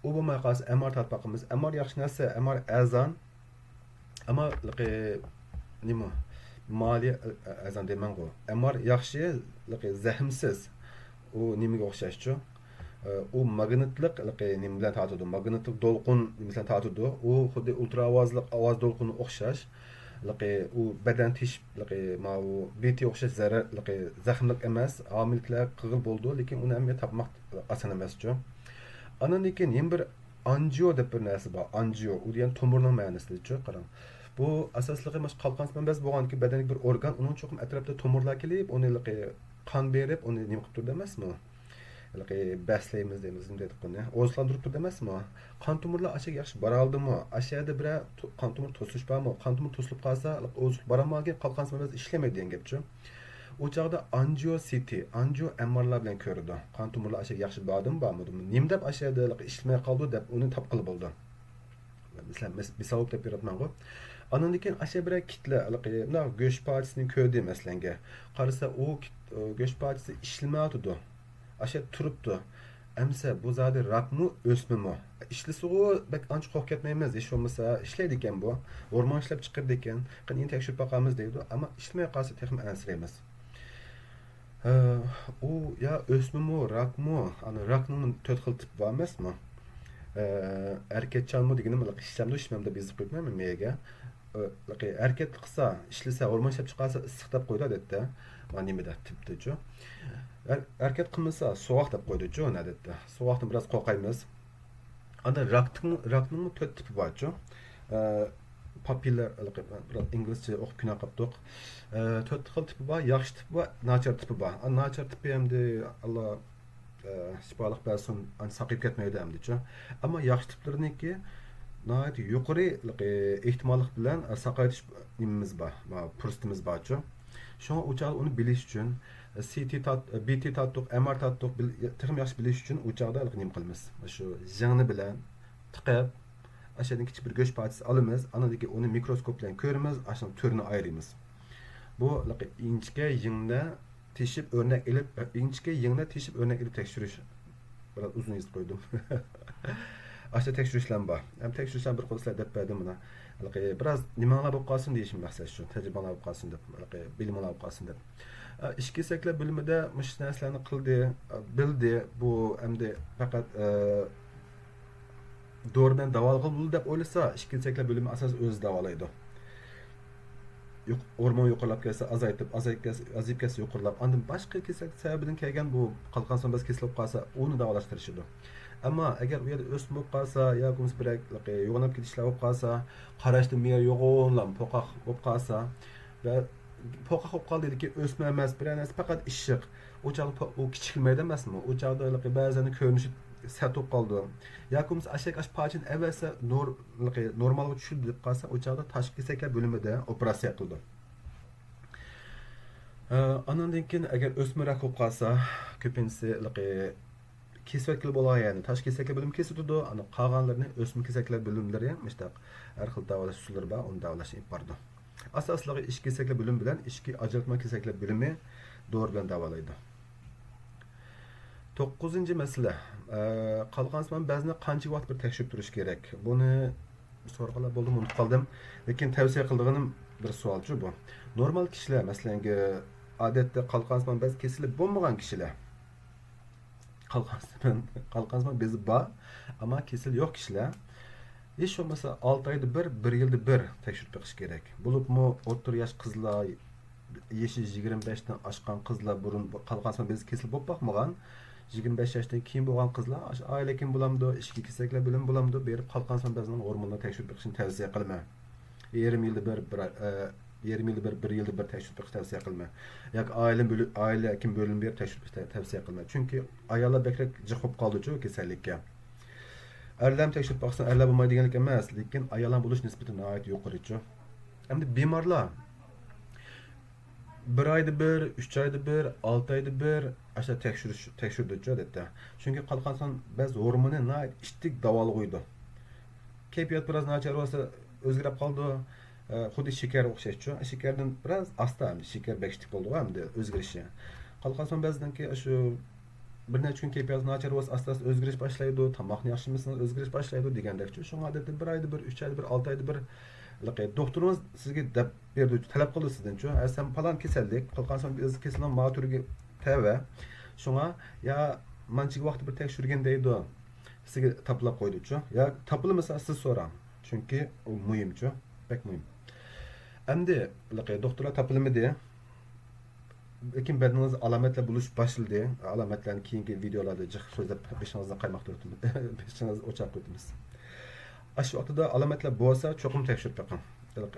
ئۇ بولماي قالسا، ئەم ئار تارتىپ باقىمىز. ئەم ئار ياخشى نەرسە، ئەم ئار ئەرزان. ئەمما لىقى نېمە؟ مالىيە ئەرزان دەيمەنغۇ. ئەم ئار ياخشى، لىقى زەخىمسىز. ئۇ نېمىگە ئوخشاشچۇ؟ ئۇ ماگنىتلىق لىقى نېمە بىلەن تارتىدۇ؟ ماگنىتلىق دولقۇن نېمە بىلەن تارتىدۇ؟ ئۇ خۇددى ئۇلترا ئاۋازلىق ئاۋاز دولقۇنىغا ئوخشاش. لىقى ئۇ بەدەن تېشىپ، لىقى ماۋۇ بى تى ئوخشاش زەرەر، لىقى زەخىملىك ئەمەس. ھامىلىكلەر قىلغىلى بولىدۇ، لېكىن ئۇنى ئەمدى تاپماق ئاسان ئەمەسچۇ. ئاندىن كېيىن يەنە بىر ئانجىيو دەپ بىر نەرسە بار. ئانجىيو، ئۇ دېگەن تومۇرنىڭ مەنىسىدىچۇ، قاراڭ. بۇ ئاساسلىقى مانا شۇ قالقان سىمان بەزى بولغاندىكىن بەدەندىكى بىر ئورگان، ئۇنىڭ چوقۇم ئەتراپىدا تومۇرلار كېلىپ، ئۇنى ھېلىقى قان بېرىپ، ئۇنى نېمە قىلىپ تۇرىدۇ ئەمەسمۇ؟ ھېلىقى بەسلەيمىز دەيمىز، نېمە دەيدۇق بۇنى؟ ئوزۇقلاندۇرۇپ تۇرىدۇ ئەمەسمۇ؟ قان تومۇرلار ئاشۇ يەرگە ياخشى بارالىدىمۇ؟ ئاشۇ يەردە بىرەر تو-، قان تومۇر توسۇلۇش بارمۇ؟ قان تومۇر توسۇلۇپ قالسا، ھېلىقى ئوزۇق بارالمىغاندىكىن قالقان سىمان بەزى ئىشلىمەيدۇ دېگەن گەپچۇ. ئۇ چاغدا ئانجىيو سى تى، ئانجىيو ئەم ئارلار بىلەن كۆرىدۇ. قان تومۇرلار ئاشۇ ياخشى باردىمۇ، بارمىدىمۇ؟ نېمە دەپ ئاشۇ يەردە ھېلىقى ئىشلىمەي قالىدۇ دەپ ئۇنى تاپقىلى بولىدۇ. مەسىلەن، مىس-، مىسال بولۇپ دەپ بېرىۋاتىمەنغۇ. ئاندىن كېيىن ئاشۇ بىرەر كىتلەر ھېلىقى مۇنداق گۆش پارچىسىنى كۆردى مەسىلەنگە. قارىسا ئۇ كىت-، ئۇ گۆش پارچىسى ئىشلىمەيۋاتىدۇ. ئاشۇ يەردە تۇرۇپتۇ. ئەمسە بۇ زادى راكمۇ، ئۆسمىمۇ؟ ئىشلىسىغۇ بەك ئانچە قورقۇپ كەتمەيمىز، ھېچ بولمىسا ئىشلەيدىكەن بۇ. ھورمون ئىشلەپ چىقىرىدىكەن. قېنى يەنە تەكشۈرۈپ باقارمىز دەيدۇ. ئەمما ئىشلىمەي قالسا تېخىمۇ ئەنسىرەيمىز. ھە، ئۇ يا ئۆسمىمۇ، راكمۇ؟ ئانا راكنىڭ تۆت خىل تىپى بار ئەمەسمۇ؟ ھە، ئەركەكچانمۇ دېگىنىم، ئىشلەمدۇ، ئىشلەم دەپ يېزىپ قويۇپمەن مېيىگە. ھەرىكەت قىلسا، ئىشلىسە، ھورمون ئىشلەپ چىقارسا ئىسسىق دەپ قويىدۇ ئادەتتە. مانا نېمىدە، تىپتىچۇ. ھەر-، ھەرىكەت قىلمىسا سوغۇق دەپ قويىدۇچۇ ئادەتتە. سوغۇقتىن بىراز قورقايمىز. ئاندىن راكنىڭ، راكنىڭمۇ تۆت تىپى بارچۇ. ئە، پاپىللار، بىراز ئىنگلىزچە ئوقۇپ كۈنە قاپتۇق. ئە، تۆت خىل تىپى بار، ياخشى تىپى بار، ناچار تىپى بار. ئا، ناچار تىپى ئەمدى ئاللا ئە، شىپالىق بەرسۇن، ئانچە ساقىيىپ كەتمەيدۇ ئەمدىچۇ. ئەمما ياخشى تىپلىرىنىڭكى ناھايىتى يۇقىرى، ئە، ئېھتىماللىق بىلەن، ئە، ساقايتىش نېمىمىز بار، ما، پۇرسىتىمىز بارچۇ. شۇڭا ئۇ چاغدا ئۇنى بىلىش ئۈچۈن، ئە، سى تى تارت-، ئە، بى تى تارتتۇق، ئېم ئار تارتتۇق، بىل-، تېخىمۇ ياخشى بىلىش ئۈچۈن ئۇ چاغدا ھېلىقى نېمە قىلىمىز؟ شۇ يىڭنە بىلەن تىقىپ، ئاشۇ يەردىن كىچىك بىر گۆش پارچىسى ئالىمىز، ئاندىن كېيىن ئۇنى مىكروسكوپ بىلەن كۆرىمىز، ئاشۇنىڭ تۈرىنى ئايرىيمىز. بۇ ھېلىقى ئىنچىكە يىڭنە تېشىپ ئۆرنەك ئېلىپ، ئىنچىكە يىڭنە تېشىپ ئۆرنەك ئېلىپ تەكشۈرۈش. بىراز ئۇزۇن يېزىپ قويدۇم. ئاشۇ تەكشۈرۈشلەرمۇ بار. ھەم تەكشۈرۈشلەرنى بىر قول سىلەرگە دەپ بەردىم مانا. ھېلىقى بىراز نېمەڭلار بولۇپ قالسۇن دېيىشىم مەقسەت شۇ. تەجرىبەڭلار بولۇپ قالسۇن دەپ، ھېلىقى بىلىمىڭلار بولۇپ قالسۇن دەپ. ئىچكى كېسەكلەر بۆلۈمىدە مۇشۇ نەرسىلەرنى قىلدى، بىلدى. بۇ ئەمدى پەقەت، ئە، دورا بىلەن داۋالىغىلى بولىدۇ دەپ ئويلىسا، ئىچكى كېسەكلەر بۆلۈمى ئاساسەن ئۆزى داۋالايدۇ. يۇق-، ھورمون يۇقىرىلاپ كەتسە ئازايتىپ، ئازايىپ كەتسە، ئازىيىپ كەتسە يۇقىرىلاپ، ئاندىن باشقا كېسەل سەۋەبىدىن كەلگەن بۇ قالقان سان بەز كېسىلى بولۇپ قالسا، ئۇنى داۋالاشقا تىرىشىدۇ. ئەمما ئەگەر ئۇ يەردە ئۆسمە بولۇپ قالسا ياكى بولمىسا بىرەر يوغىناپ كېتىشلەر بولۇپ قالسا، قاراشتىن مېيەر يوغىنىلاپ پوقاق بولۇپ قالسا ۋە پوقاق بولۇپ قالدى، لېكىن ئۆسمە ئەمەس، بىرەر نەرسە، پەقەت ئىششىق. ئۇ چاغدا پو-، ئۇ كىچىكلىمەيدۇ ئەمەسمۇ؟ ئۇ چاغدا ھېلىقى بەزىلەرنىڭ كۆرۈنۈشى سەت بولۇپ قالىدۇ. ياكى بولمىسا ئاشەك ئاش پارچىنى ئەۋەتسە نور-، ھېلىقى نورمالغا چۈشىدۇ دەپ قالسا، ئۇ چاغدا تاشقى كېسەكلەر بۆلۈمىدە ئوپېراتسىيە قىلىدۇ. ئە، ئاندىن كېيىن ئەگەر ئۆسمە راك بولۇپ قالسا، كۆپىنچىسى ھېلىقى كېسىۋەتكىلى بولغان يەرنى تاشقى كېسەكلەر بۆلۈمى كېسىۋېتىدۇ، ئاندىن قالغانلىرىنى ئۆسمە كېسەكلەر بۆلۈملىرى مۇشۇنداق ھەر خىل داۋالاش ئۇسۇللىرى بار، ئۇنى داۋالاشنى ئېلىپ بارىدۇ. ئاساسلىقى ئىچكى كېسەكلەر بۆلۈمى بىلەن ئىچكى ئاجراتما كېسەكلەر بۆلۈمى دورا بىلەن داۋالايدۇ. توققۇزىنچى مەسىلە، ئە، قالقان سىمان بەزىنى قانچە ۋاقىت بىر تەكشۈرۈپ تۇرۇش كېرەك؟ بۇنى سورىغانلار بولدىمۇ، ئۇنتۇپ قالدىم. لېكىن تەۋسىيە قىلىدىغىنىم بىر سوئالچۇ بۇ. نورمال كىشىلەر، مەسىلەن، ئادەتتە قالقان سىمان بەز كېسىلى بولمىغان كىشىلەر، قالقان سىمان، قالقان سىمان بېزى بار، ئەمما كېسىلى يوق كىشىلەر ھېچ بولمىسا ئالتە ئايدا بىر، بىر يىلدا بىر تەكشۈرۈپ بېقىش كېرەك. بولۇپمۇ ئوتتۇرا ياش قىزلار، يېشى يىگىرمە بەشتىن ئاشقان قىزلار، بۇرۇن قالقان سىمان بېزى كېسىلى بولۇپ باقمىغان، يىگىرمە بەش ياشتىن كېيىن بولغان قىزلار، ئاشۇ ئائىلە ھېكىمى بولامدۇ، ئىچكى كېسەكلەر بۆلۈمى بولامدۇ، بېرىپ قالقان سىمان بەزىنىڭ ھورمونىنى تەكشۈرۈپ بېقىشنى تەۋسىيە قىلىمەن. يېرىم يىلدا بىر، بىر، ئە، يېرىم يىلدا بىر، بىر يىلدا بىر تەكشۈرۈپ بېقىشنى تەۋسىيە قىلىمەن. ياكى ئائىلە بۆلۈ-، ئائىلە ھېكىم بۆلۈمىگە بېرىپ تەكشۈرۈپ بېقىشنى تەۋسىيە قىلىمەن. چۈنكى ئاياللار بەكرەك جىق بولۇپ قالدىچۇ كېسەللىككە. ئەرلەرمۇ تەكشۈرۈپ باقسۇن، ئەرلەر بولمايدۇ دېگەنلىك ئەمەس، لېكىن ئاياللارنىڭ بولۇش نىسبىتى ناھايىتى يۇقىرىچۇ. ئەمدى بىمارلار بىر ئايدا بىر، ئۈچ ئايدا بىر، ئالتە ئايدا بىر ئاشۇنداق تەكشۈرۈش، تەكشۈرىدۇچۇ ئادەتتە. چۈنكى قالقان سىمان بەز ھورمونى ناھايىتى ئىتتىك داۋالغۇيدۇ. كەيپىيات بىراز ناچار بولسا ئۆزگىرىپ قالىدۇ. ئە، خۇددى شېكەر ئوخشاشچۇ. شېكەردىن بىراز ئاستا ئەمدى، شېكەر بەك ئىتتىك بولىدىغۇ ئەمدى ئۆزگىرىشى. قالقان سىمان بەزنىڭكى شۇ بىر نەچچە كۈن كەيپىياتى ناچار بولسا ئاستا ئاستا ئۆزگىرىش باشلايدۇ، تاماقنى ياخشى يېمىسىڭىز ئۆزگىرىش باشلايدۇ دېگەندەكچۇ. شۇڭا ئادەتتە بىر ئايدا بىر، ئۈچ ئايدا بىر، ئالتە ئايدا بىر ھېلىقى دوختۇرىڭىز سىزگە دەپ بېرىدۇ، تەلەپ قىلىدۇ سىزدىن، چۈ، ھە، سەن پالان كېسەللىك، قالقان سىمان بەز كېسىلىنىڭ ما تۈرىگە تەۋە. شۇڭا يا مانچىگە ۋاقىت بىر تەكشۈرگىن دەيدۇ، سىزگە تاپىلاپ قويدۇچۇ. يا تاپىلمىسا سىز سوراڭ، چۈنكى ئۇ مۇھىمچۇ، بەك مۇھىم. ئەمدى ھېلىقى دوختۇرلار تاپىلمىدى. لېكىن بەدىنىڭىزدە ئالامەتلەر بولۇش باشلىدى. ئالامەتلەرنى كېيىنكى ۋىدېئولاردا جىق سۆزلەپ، بېشىڭىزنى قايماقتۇرۇۋېتىمىز. بېشىڭىزنى ئوچاق قىلىۋېتىمىز. ئاشۇ ۋاقتىدا ئالامەتلەر بولسا، چوقۇم تەكشۈرۈپ بېقىڭ.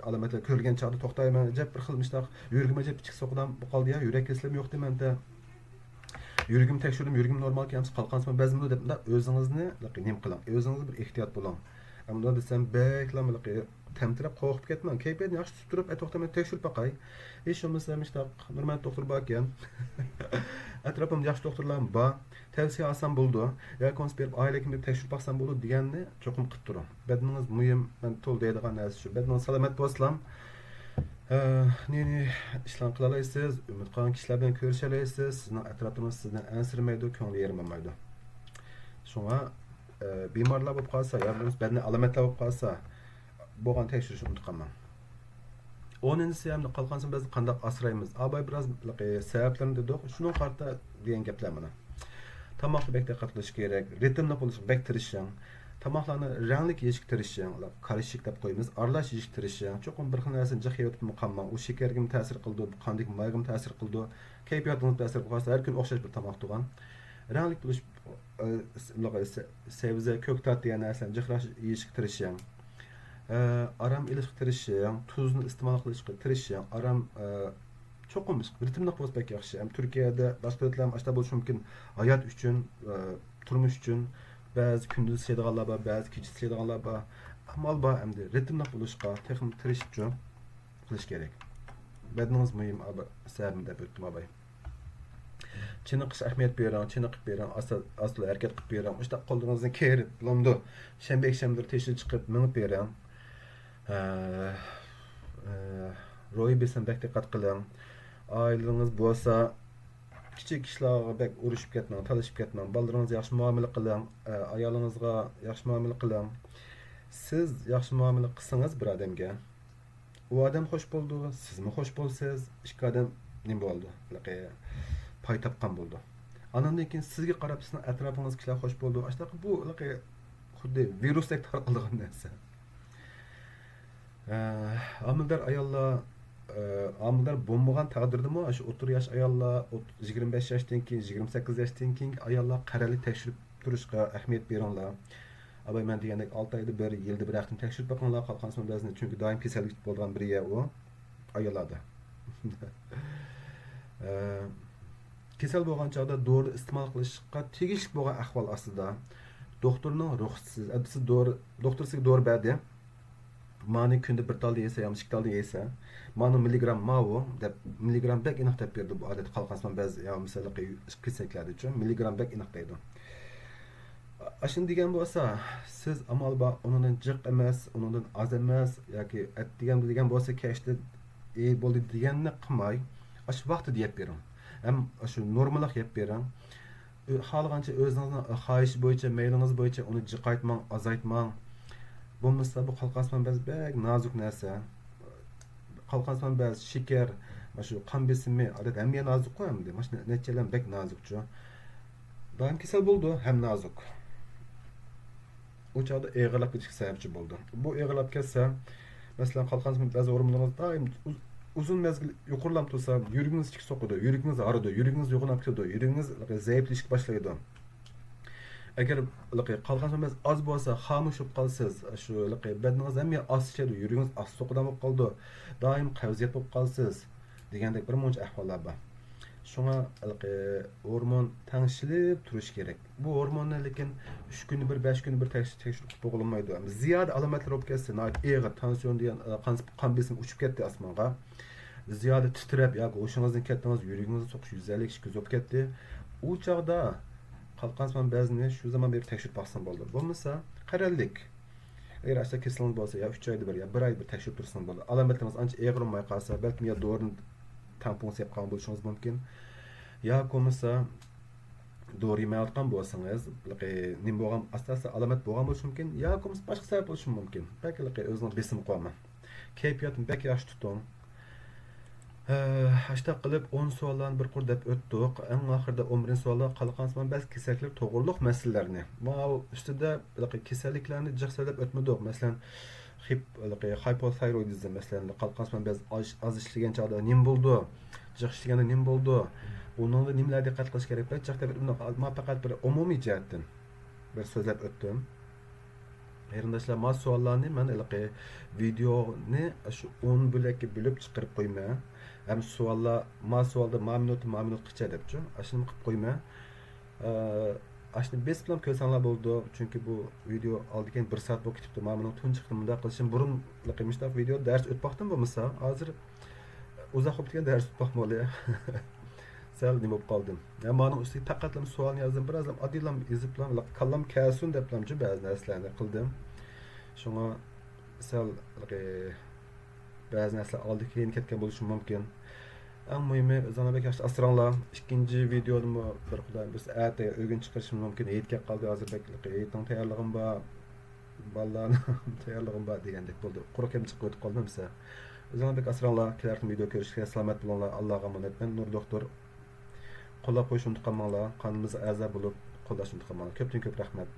ئالامەتلەر كۆرۈلگەن چاغدا توختايمەن، ئەجەب بىر خىل مۇشۇنداق يۈرىكىم ئەجەب كىچىك سوقىدىغان بولۇپ قالدى يا، يۈرەك كېسىلىم يوق دېمەمتە. يۈرىكىمنى تەكشۈردۈم، يۈرىكىم نورمالكەن، ئەمسە قالقان سىمان بەزمىدۇ دەپ، مۇنداق ئۆزىڭىزنى نېمە قىلىڭ، ئۆزىڭىز بىر ئېھتىيات بولۇڭ. ئەمما دېسەم بەكلا تەمتىرەپ قورقۇپ كەتمەڭ. كەيپىياتنى ياخشى تۇتۇپ تۇرۇپ، ئە، توختاڭ، مەن تەكشۈرۈپ باقاي. ھېچ بولمىسا مۇشۇنداق نۇرمەت دوختۇر باركەن. ئەتراپىمدا ياخشى دوختۇرلارمۇ بار. تەۋسىيە ئالسام بولىدۇ. ياكى بولمىسا بېرىپ ئائىلە ھېكىمىگە تەكشۈرۈپ باقسام بولىدۇ دېگەننى چوقۇم قىلىپ تۇرۇڭ. بەدىنىڭىز مۇھىم، مەن تولا دەيدىغان نەرسە شۇ. بەدىنىڭىز سالامەت بولسىلا، ئە، نى، نى ئىشلارنى قىلالايسىز، ئۈمىد قىلغان كىشىلەر بىلەن كۆرۈشەلەيسىز، سىزنىڭ ئەتراپىڭىز سىزدىن ئەنسىرىمەيدۇ، كۆڭلى يېرىم بولمايدۇ. شۇڭا، ئە، بىمارلار بولۇپ قالسا، يا بولمىسا بەدەندە ئالامەتلەر بولۇپ قالسا، بولغان تەكشۈرۈشنى ئۇنتۇپ قالماڭ. ئونىنچىسى، ئەمدى قالقان سىمان بەزىنى قانداق ئاسرايمىز؟ ئاباي بىراز، ئە، سەۋەبلىرىنى دېدۇق، شۇنىڭغا قارىتا دېگەن گەپلەر مانا. تاماققا بەك دىققەت قىلىش كېرەك، رىتىملىق بولۇشقا بەك تىرىشىڭ. تاماقلارنى رەڭلىك يېيىشكە تىرىشىڭ. كارىشىك دەپ قويىمىز، ئارىلاش يېيىشكە تىرىشىڭ. چوقۇم بىر خىل نەرسىنى جىق يەۋېتىپمۇ قالماڭ. ئۇ شېكەرگىمۇ تەسىر قىلىدۇ، قاندىكى مايغىمۇ تەسىر قىلىدۇ، كەيپىياتىڭىزغا تەسىر قىلىدۇ. ھەر كۈنى ئوخشاش بىر تاماق تۇغان. رەڭلىك بولۇش، ئە، س-، سەۋزە، كۆكتات دېگەن نەرسىلەرنى جىقراق يېيىشكە تىرىشىڭ. ئە، ئارام ئېلىشقا تىرىشىڭ، تۇزنى ئىستېمال قىلىشقا تىرىشىڭ. ئارام، ئە، چوقۇم رىتىملىق بولسا بەك ياخشى. ھەم تۈركىيەدە، باشقا دۆلەتلەردە ئاشۇنداق بولۇشى مۇمكىن. ھايات ئۈچۈن، ئە، تۇرمۇش ئۈچۈن بەزى كۈندۈز ئىشلەيدىغانلار بار، بەزى كېچىسى ئىشلەيدىغانلار بار. ئامال بار ئەمدى رىتىملىق بولۇشقا تېخىمۇ تىرىشىپچۇ قىلىش كېرەك. بەدىنىڭىز مۇھىم، ئابا-، سەۋەبىنى دەپ ئۆتتۈم، ئاباي. چېنىقىشقا ئەھمىيەت بېرىڭ، چېنىقىپ بېرىڭ، ئاستا، ئاستا ھەرىكەت قىلىپ بېرىڭ. مۇشۇنداق قوللىرىڭىزنى كېرىپ، بولمىدۇ. شەنبە، يەكشەنبىلىرى تېشىغا چىقىپ مېڭىپ بېرىڭ. ئە، ئە، روھىي بېسىمغا بەك دىققەت قىلىڭ. ئائىلىڭىز بولسا، كىچىك ئىشلارغا بەك ئۇرۇشۇپ كەتمەڭ، تالىشىپ كەتمەڭ. بالىلىرىڭىزغا ياخشى مۇئامىلە قىلىڭ. ئە، ئايالىڭىزغا ياخشى مۇئامىلە قىلىڭ. سىز ياخشى مۇئامىلە قىلسىڭىز بىر ئادەمگە، ئۇ ئادەم خوش بولىدۇ، سىزمۇ خوش بولىسىز، ئىككى ئادەم نېمە بولىدۇ؟ ھېلىقى پاي تاپقان بولىدۇ. ئاندىن كېيىن سىزگە قاراپ سىزنىڭ ئەتراپىڭىزدىكىلەر خوش بولىدۇ. ئاشۇنداق بۇ ھېلىقى خۇددى ۋىرۇستەك تارقىلىدىغان نەرسە. ئە، ھامىلىدار ئاياللار، ئە، ھامىلىدار بولمىغان تەقدىردىمۇ، شۇ ئوتتۇرا ياش ئاياللار، ئوت-، يىگىرمە بەش ياشتىن كېيىن، يىگىرمە سەككىز ياشتىن كېيىنكى ئاياللار قەرەللىك تەكشۈرۈپ تۇرۇشقا ئەھمىيەت بېرىڭلار. ئاباي، مەن دېگەندەك، ئالتە ئايدا بىر، يىلدا بىر ھەقتىن تەكشۈرۈپ بېقىڭلار، قالقان سىمان بەزىنى، چۈنكى دائىم كېسەللىك بولىدىغان بىر يەر ئۇ ئاياللاردا. ئە، كېسەل بولغان چاغدا دورا ئىستېمال قىلىشقا تېگىشلىك بولغان ئەھۋال ئاستىدا، دوختۇرنىڭ رۇخسىتىسىز، ئە، سىز دورا، دوختۇر سىزگە دورا بەردى. مانى كۈندە بىر تال يېسە يا ئىككى تال يېسە، مانىڭ مىللىگرام ماۋۇ دەپ، مىللىگرام بەك ئېنىق دەپ بېرىدۇ بۇ ئادەتتە قالقان سىمان بەزى يا مەسىلەن كېسەكلەردىچۇ، مىللىگرام بەك ئېنىق دەيدۇ. ئاشۇنى دېگەن بولسا، سىز ئامال بار ئۇنىڭدىن جىق ئەمەس، ئۇنىڭدىن ئاز ئەمەس ياكى ئەتىگەن دېگەن بولسا كەچتە، ئى، بولدى دېگەننى قىلماي، ئاشۇ ۋاقتىدا يەپ بېرىڭ. ھەم ئاشۇ نورمىلىق يەپ بېرىڭ. ئۆ-، خالىغانچە ئۆزىڭىزنىڭ خاھىشى بويىچە، مەيلىڭىز بويىچە ئۇنى جىقايتماڭ، ئازايتماڭ. بولمىسا بۇ قالقان سىمان بەز بەك نازۇك نەرسە. قالقان سىمان بەز، شېكەر، مانا شۇ قان بېسىمى، ئادەتتە ھەممە يەر نازۇكقۇ ئەمدى. مانا شۇ نەچچەيلەن بەك نازۇكچۇ. دائىم كېسەل بولىدۇ، ھەم نازۇك. ئۇ چاغدا ئېغىرلاپ كېتىشكە سەۋەبچى بولىدۇ. بۇ ئېغىرلاپ كەتسە، مەسىلەن، قالقان سىمان بەز ھورمونىڭىز دائىم ئۇز-، ئۇزۇن مەزگىل يۇقىرىلاپ تۇرسا، يۈرىكىڭىز جىق سوقىدۇ، يۈرىكىڭىز ھارىدۇ، يۈرىكىڭىز يوغىناپ كېتىدۇ، يۈرىكىڭىز زەئىپلىشىشكە باشلايدۇ. ئەگەر ھېلىقى قالقان سىمان بەز ئاز بولسا، خامۇش بولۇپ قالىسىز، شۇ ھېلىقى بەدىنىڭىز ھەممە ئاستىشىدۇ، يۈرىكىڭىز ئاستى سوقىدىغان بولۇپ قالىدۇ، دائىم قەۋزىيەت بولۇپ قالىسىز دېگەندەك بىر مۇنچە ئەھۋاللار بار. شۇڭا ھېلىقى ھورمون تەڭشىلىپ تۇرۇشى كېرەك. بۇ ھورموننى لېكىن ئۈچ كۈندە بىر، بەش كۈندە بىر تەكشۈ-، تەكشۈرۈپ قىلىپ بولمايدۇ. زىيادە ئالامەتلەر بولۇپ كەتسە، ناھايىتى ئېغىر تانسىيون دېگەن، ئە، قان، قان بېسىمى ئۇچۇپ كەتتى ئاسمانغا. زىيادە تىترەپ ياكى ھوشىڭىزدىن كەتتىڭىز، يۈرىكىڭىز سوقۇش يۈز ئەللىك، ئىككى يۈز بولۇپ كەتتى. ئۇ چاغدا قالقان سىمان بەزىنى شۇ زامان بېرىپ تەكشۈرۈپ باقسىڭىز بولىدۇ. بولمىسا قەرەللىك. ئەگەر ئاشۇنداق كېسىلىڭىز بولسا، يا ئۈچ ئايدا بىر، يا بىر ئايدا بىر تەكشۈرۈپ تۇرسىڭىز بولىدۇ. ئالامەتلىرىڭىز ئانچە ئېغىر بولماي قالسا، بەلكىم يا دورىنى تەڭپۇڭسى يەپ قالغان بولۇشىڭىز مۇمكىن. يا بولمىسا دورا يېمەيۋاتقان بولسىڭىز، بىر نېمە بولغان، ئاستا-ئاستا ئالامەت بولغان بولۇشى مۇمكىن، يا بولمىسا باشقا سەۋەب بولۇشى مۇمكىن. بەك ھېلىقى ئۆزىڭىز بېسىم قويماڭ. كەيپىياتنى بەك ياخشى تۇتۇڭ. ھە، ئاشتاق قىلىپ ئون سوئاللارنى بىر قۇر دەپ ئۆتتۇق. ئەڭ ئاخىرىدا ئون بىرىنچى سوئالدا قالقان سىمان بەز كېسەكلىرى توغرۇلۇق مەسىلىلەرنى. ماۋۇ ئۈستىدە ھېلىقى كېسەللىكلەرنى جىق سۆزلەپ ئۆتمىدۇق. مەسىلەن، خىپ-، ھېلىقى خايپوثايرويدىزم، مەسىلەن، قالقان سىمان بەز ئاز، ئاز ئىشلىگەن چاغدا نېمە بولىدۇ؟ جىق ئىشلىگەندە نېمە بولىدۇ؟ ئۇنىڭدا نېمىلەرگە دىققەت قىلىش كېرەك؟ بەك جىق دەپ ئۆتمىدۇق. مانا پەقەت بىر ئومۇمىي جەھەتتىن بىر سۆزلەپ ئۆتتۈم. قېرىنداشلار، ما سوئاللارنى مەن ھېلىقى ۋىدېئونى شۇ ئون بۆلەككە بۆلۈپ چىقىرىپ قويىمەن. ھەم سوئاللار، ما سوئالدا ما مىنۇت، ما مىنۇتقىچە دەپچۇ. ئاشۇنى قىلىپ قويىمەن. ئە، ئاشۇنى بېسىپلا كۆرسەڭلار بولىدۇ. چۈنكى بۇ ۋىدېئو ئالدى كېيىن بىر سائەت بولۇپ كېتىپتۇ. ما مېنىڭ تۇنجى قېتىم مۇنداق قىلىشىم. بۇرۇن ھېلىقى مۇشۇنداق ۋىدېئو دەرس ئۆتۈپ باقتىم بولمىسا. ھازىر ئۇزاق بوپتىكەن دەرس ئۆتۈپ باقمىغىلى. سەل نېمە بولۇپ قالدىم. يا مانىڭ ئۈستىگە پەقەتلا سوئالنى يازدىم، بىرازلا ئاددىيلا يېزىپلا، كاللام كەلسۇن دەپلامچۇ بەزى نەرسىلەرنى قىلدىم. شۇڭا سەل، ئە، بەزى نەرسىلەر ئالدى كېيىن كەتكەن بولۇشى مۇمكىن. ئەڭ مۇھىمى، ئۆزۈڭلارنى بەك ياخشى ئاسراڭلار. ئىككىنچى ۋىدېودىمۇ بىر خۇدايىم بۇيرۇسا ئەتە ئۆگۈن چىقىرىشىم مۇمكىن. ھېيت كەپ قالدى ھازىر، بەك ھېيتنىڭ تەييارلىقىم بار. بالىلارنىڭ تەييارلىقىم بار دېگەندەك بولدى. قۇرۇق يەپ چىقىپ ئۆتۈپ قالدىم ھەمىسە. ئۆزۈڭلار بەك ئاسراڭلار. كېلەر قېتىم ۋىدېو كۆرۈشكىچە سالامەت بولۇڭلار. ئاللاغا ئامانەت. مەن نۇر دوختۇر. قوللاپ قويۇشنى ئۇنتۇپ قالماڭلار. قانىلىمىزغا ئەزا بولۇپ قوللاشنى ئۇنتۇپ قالماڭلار. كۆپتىن كۆپ رەھمەت.